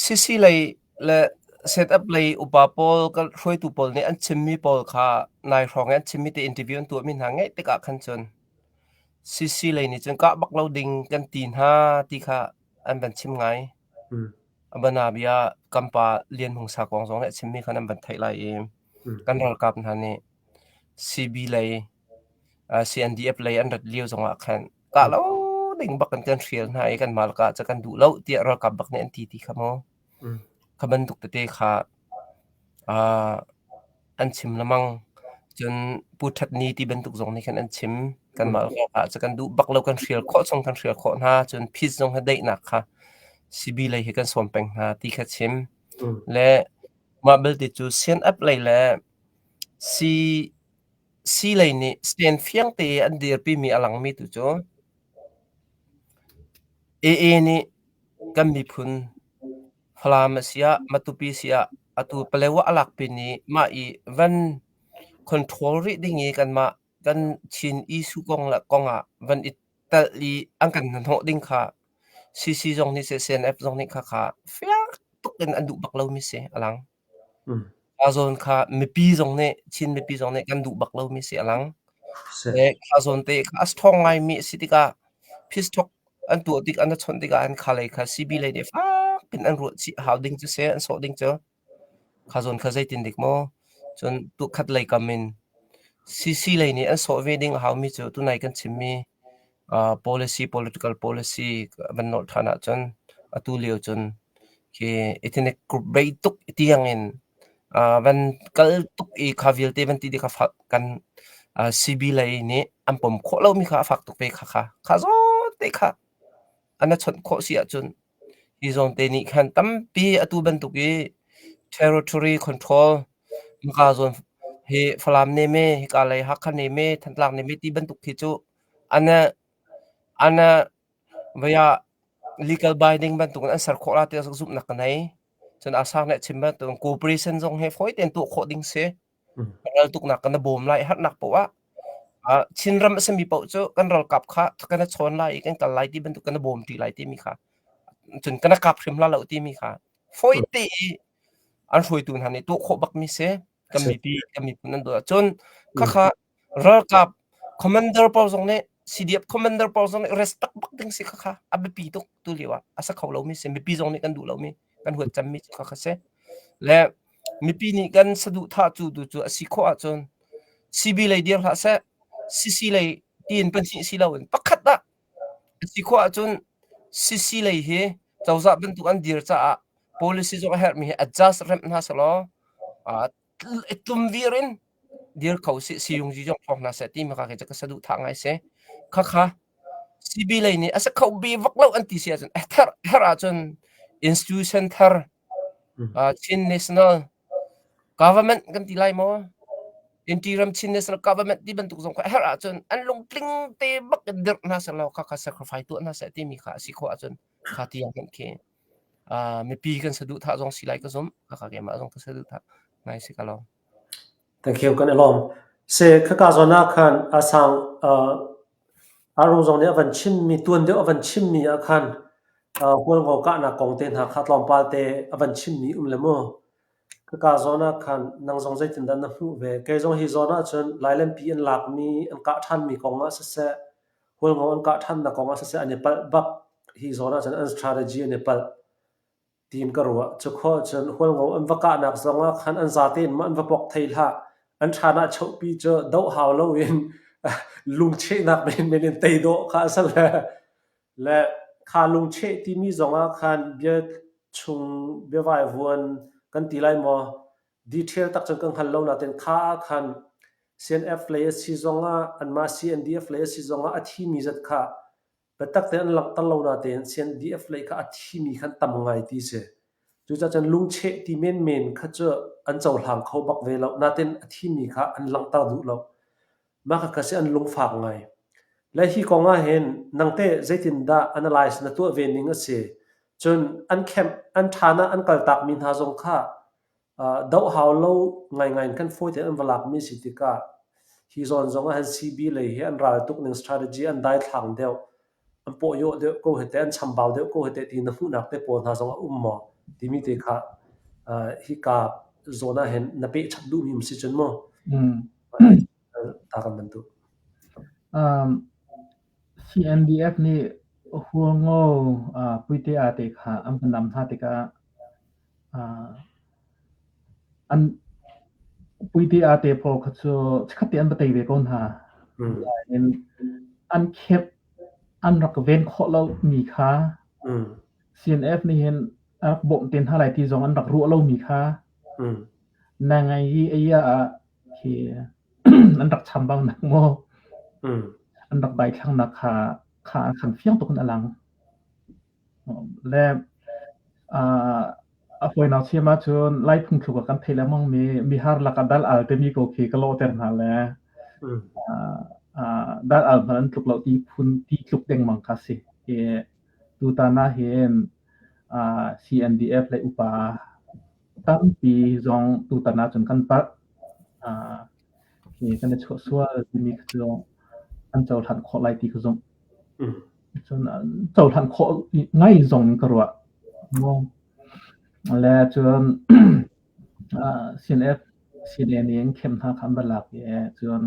CC lei le setup lei upa pawl kan hruaitu pawl nih an chimmi pawl kha nai hrawng i an chimmi te interview an tuahmi hna ngaih tikah khan cun CC lei nih cun kah bak lo ding kan ti hna ti kha an van chim ngai. A banabia kan pa Lian Hmung Sakawng zong nih a chimmi kha nan van theih lai i kan ralkap hna nih CB lei CNDF lei an rat lio zongah khan kah lo ding bak in kan hrial hna i kanmah lakah cu kan duh lo tiah ralkap bak nih an ti ti kha mu. Kha bantuk tete kha an chim lengmang. Cun Pu That Ni ti bantuk zong nih khan an chim. Kanmah lakah cu kan duh bak lo kan hrial khawh chung kan hrial khawh hna. Cun peace zong hi daihnak kha CB lei hi kan sawm peng hna ti kha chim. Le mah belte cu CNF lei le C Sii lei nih stand fiang tein an dirpimi a langmi tu cu AA nih kan miphun Falam a si ah, Matupi a si ah atu Palewa a lakpi nih mah i van control rih ding i kanmah kan Chin issue kong le kong ah van i telh i an kan hnahnawh ding kha CC zong nih seh CNF zong nih khakha fiang tuk in an duh bak lomi si a lang. Kha zawn kha mipi zong nih Chin mipi zong nih kan duh bak lomi si a lang. Le kha zawn te kha a strong ngaimi a si tikah peace talk an tuah tik an chawnh tikah an kha lei kha CB lei nih fak in an ruah chih hau ding cu si an sawh ding cu. Kha zawn kha zeitin dik maw? Cun tukhat lei kam in CC lei nih an sawh ve ding a haumi cu tunai kan chimmi policy political policy van nolh ṭhan ahcun atu lio cun khi ethnic group bei tuk tiang in van kal tuk i kha vialte van ti ding kha kan CB lei nih an pom khawh lomi kha a fak tuk ve kha kha kha zawn te kha an a chawnh khawh si ahcun hi zawn te nih khan tampi atu bantuk i territory control maka zawn hi Falam neme hika lei Hakha neme Thantlang neme ti bantuk khi cu an an vaya legal binding bantuk in an ser khawh la ti zumhnak ka nei. Cun asang nih chim bantuk cooperation zong he fawi tein tuah khawh ding si. Ral tuknak kan bawm lai harnak poh ah Chinram a simi paoh cu kan ralkap kha kan chawn lai i kan kal lai ti bantuk kan bawm ṭi lai timi kha cun kan kap hrim la lo timi kha fawi te i an hruaitu hna nih tuah khawh bakmi si kan mipi kan miphun an duh cun khakha ralkap commander pawl zong nih CDF commander pawl zong nih respect bak ding si khakha a biapi tuk tu lio ah a sa kho lomi si mipi zong nih kan duh lomi kan huat cemmi cu khakha si le mipi nih kan saduhthah cu tu cu a si khawh ahcun CB lei dir hlah seh CC lei tiin pahnih si loin pakhat ah a si khawh ahcun CC lei hi cozah bantuk an dir caah policy zong a herhmi hi adjust remh hna selaw tlum vir in dir kho sih siyungzi zong thawng hna seh timi kha ka saduhthah ngai si. Khakha CB lei nih a si kho bi vak lo an ti si ahcun thar her ahcun institution thar Chin National Government kan ti lai maw? Interim Chin National Government ti bantuk zong kha her ahcun an lungtling te bak in dirh hna seh law khakha sacrifice tuah hna seh timi kha a si khawh ahcun kha tiang hin khi mipi kan saduhthah zong si lai ka zumh. Khakha keimah zong ka saduhthah ngai si ka lawm. Thank you kan i lawm. Se khaka zawn ah khan asang Arung zong nih a van chimmi tuan deuh a van chimmi ah khan Hualngo kahnak kong te hna kha tlawmpal te a van chimmi um le mu. Khaka zawn ah khan nang zong zeitindah na hmuh ve? Kei zong hi zawn ah cun Lailenpi an lakmi an kah ṭhanmi kong ah siseh, Hualngo an kah ṭhannak kong ah siseh an i palh bak. Hi zawn ah cun an strategy an i palh. Tiin ka ruah. Cukhawh cun Hualngo an va kahnak zongah khan an zate in maw an va pok thei hlah. An ṭhan ah chohpi cu doh hau loin lungchehnak menmen in tei dawh kha a si le le kha lungcheh timi zongah khan bia chung biavaivuan kan ti lai maw detail tak cun ka hngal lo nain kha ah khan CNF lei a si zongah anmah CNDF lei a si zongah a thimi zat kha Biatak tein an langhter lo natein CNDF lei kha a thimi khan tam ngai ti si. Cucaah cun lungcheh ti menmen kha cu an cohlang kho bak ve lo. Natein a thimi kha an langhter duh lo. Mah khakha si an lungfak ngai. Le hi kong ah hin nangteh zeitindah analyze na tuah ve ning a si? Cun an kemh, an ṭhan ah an kaltakmi hna zong kha doh hau lo ngaingai in khan fawi tein an va lakmi a si tikah hi zawn zong ah hin CB lei hi an ral tuk ning strategy an daithlang deuh, an pawhawh deuh ko hi teh, an chambau deuh ko hi teh ti na hmuhnak te pawl hna zong a um maw timi te kha hika zawn ah hin na peh chap duhmi um si cun mu ta kan bantuk. CNDF nih Hualngo Puite aa te kha an kan nam hna tikah an Puite aa te pawl kha cu chikkhat te an va tei ve ko hna. Nain an khep an rak ven khawh lomi kha CNF nih hin a rak bawmh te hna lai ti zong an rak ruah lomi kha na ngai i ei ah khi an rak chambaunak maw an rak daithlangnak kha kha khan fiang tuk in a lang. Le a fawinak chim ahcun Lai phungthluk ah kan theih lengmang mi mihar lakah dal al timi ko khi ka lawhter hna le dal al hmanh an tluk lo ti phun ti tluk dengmang kha si. I tutan ah hin CNDF le upa tampi zong tutan ahcun kan palh. Khi kan i chuah sual timi kha cu an cohlan khawh lai ti ka zumh. Cun cohlan khawh ngai zong in ka ruah. Le cun CNF CNA nih an khem hna kha an va lak i cun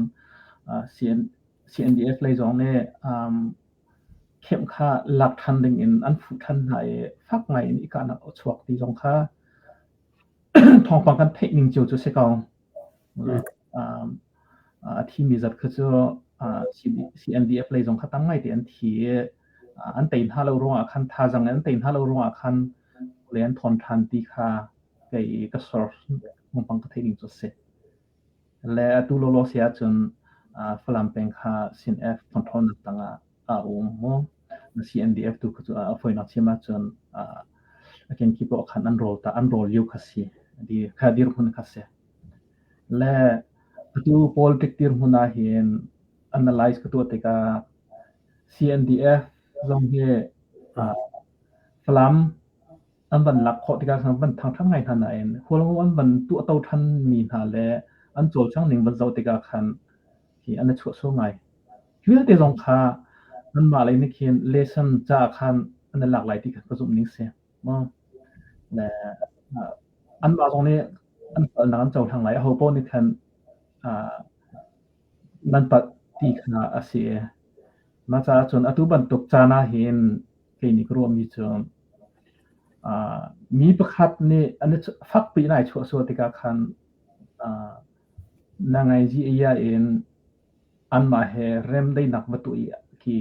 CNDF lei zong nih khem kha lak ṭhan ding in an fuh ṭhan hna i fak ngai in i kahnak a chuak ti zong kha thawngpang kan theih ning cio cu si ko. A thimi zat kha cu CNDF lei zong kha tam ngaite an thi i an tei hna lo ruangah khan thazaang in an tei hna lo ruangah khan le an thawn ṭhan ti kha kei ka source thawngpang ka theih ning cu a si. Le atu lawlaw si ahcun Falam peng kha CNF control-nak tangah a um mu. CNDF tu kha cu a fawinak chim ahcun a kenkip ah khan an rawl ta an rawl lio kha si. Kha dirhmun kha si. Le atu politic dirhmun ah hin analyze ka tuah tikah CNDF zong hi Falam an van lak khawh tikah khan van thangṭhat ngai hna nain Hualngo an van tuahto ṭhanmi hna le an cawlcangh ning van zoh tikah khan hi an i chuahsual ngai. Hi vialte zong kha anmah lei nih khin lesson caah khan an i lak lai ti kha ka zumh ning si. Le anmah zong nih an palhnak an cohlang lai. Aho paoh nih khan nan palh ti kha a si. Mah caah cun atu bantuk caan ah hin kei nih ka ruahmi cu mi pakhat nih an i fakpi in ai chuah sual tikah khan na ngaizi ia in anmah he remdaihnak va tuah i khi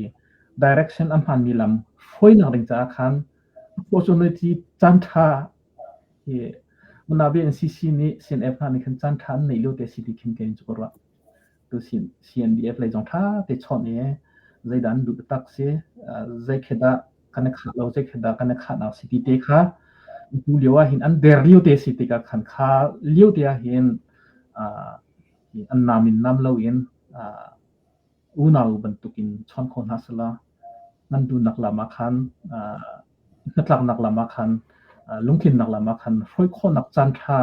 direction a hmaanmi lam hruainak ding caah khan opportunity caan ṭha hi Unabi NCC nih CNF hna nih khan caan ṭha an neih lio te si ti khin kei cu ka ruah. Tu CNDF lei zong ṭha te chawnh i zeidah an duh taktak si, zei khi dah kan i khah lo, zei khi dah kan i khahnak si ti te kha tu lio ah hin an der lio te si tikah khan kha lio te ah hin an nam in nam loin unau bantukin chawn kho hna sehla nan duhnak lam ah khan hnatlaknak lam ah khan lungtlinnak lam ah khan hruai khawhnak caan ṭha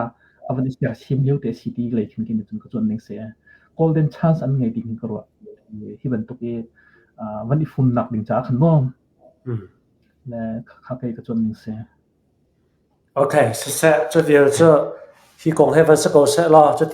a van i sersiam lio te si ti lei khin khin cun ka cuanh ning si. Golden chance an ngei ti hin ka ruah. Hi bantuk i van i fumnak ding caah khan maw le kha kei ka cuanh ning si. Okay, siseh, cu vial cu hi kong he van si ko seh law, cuti.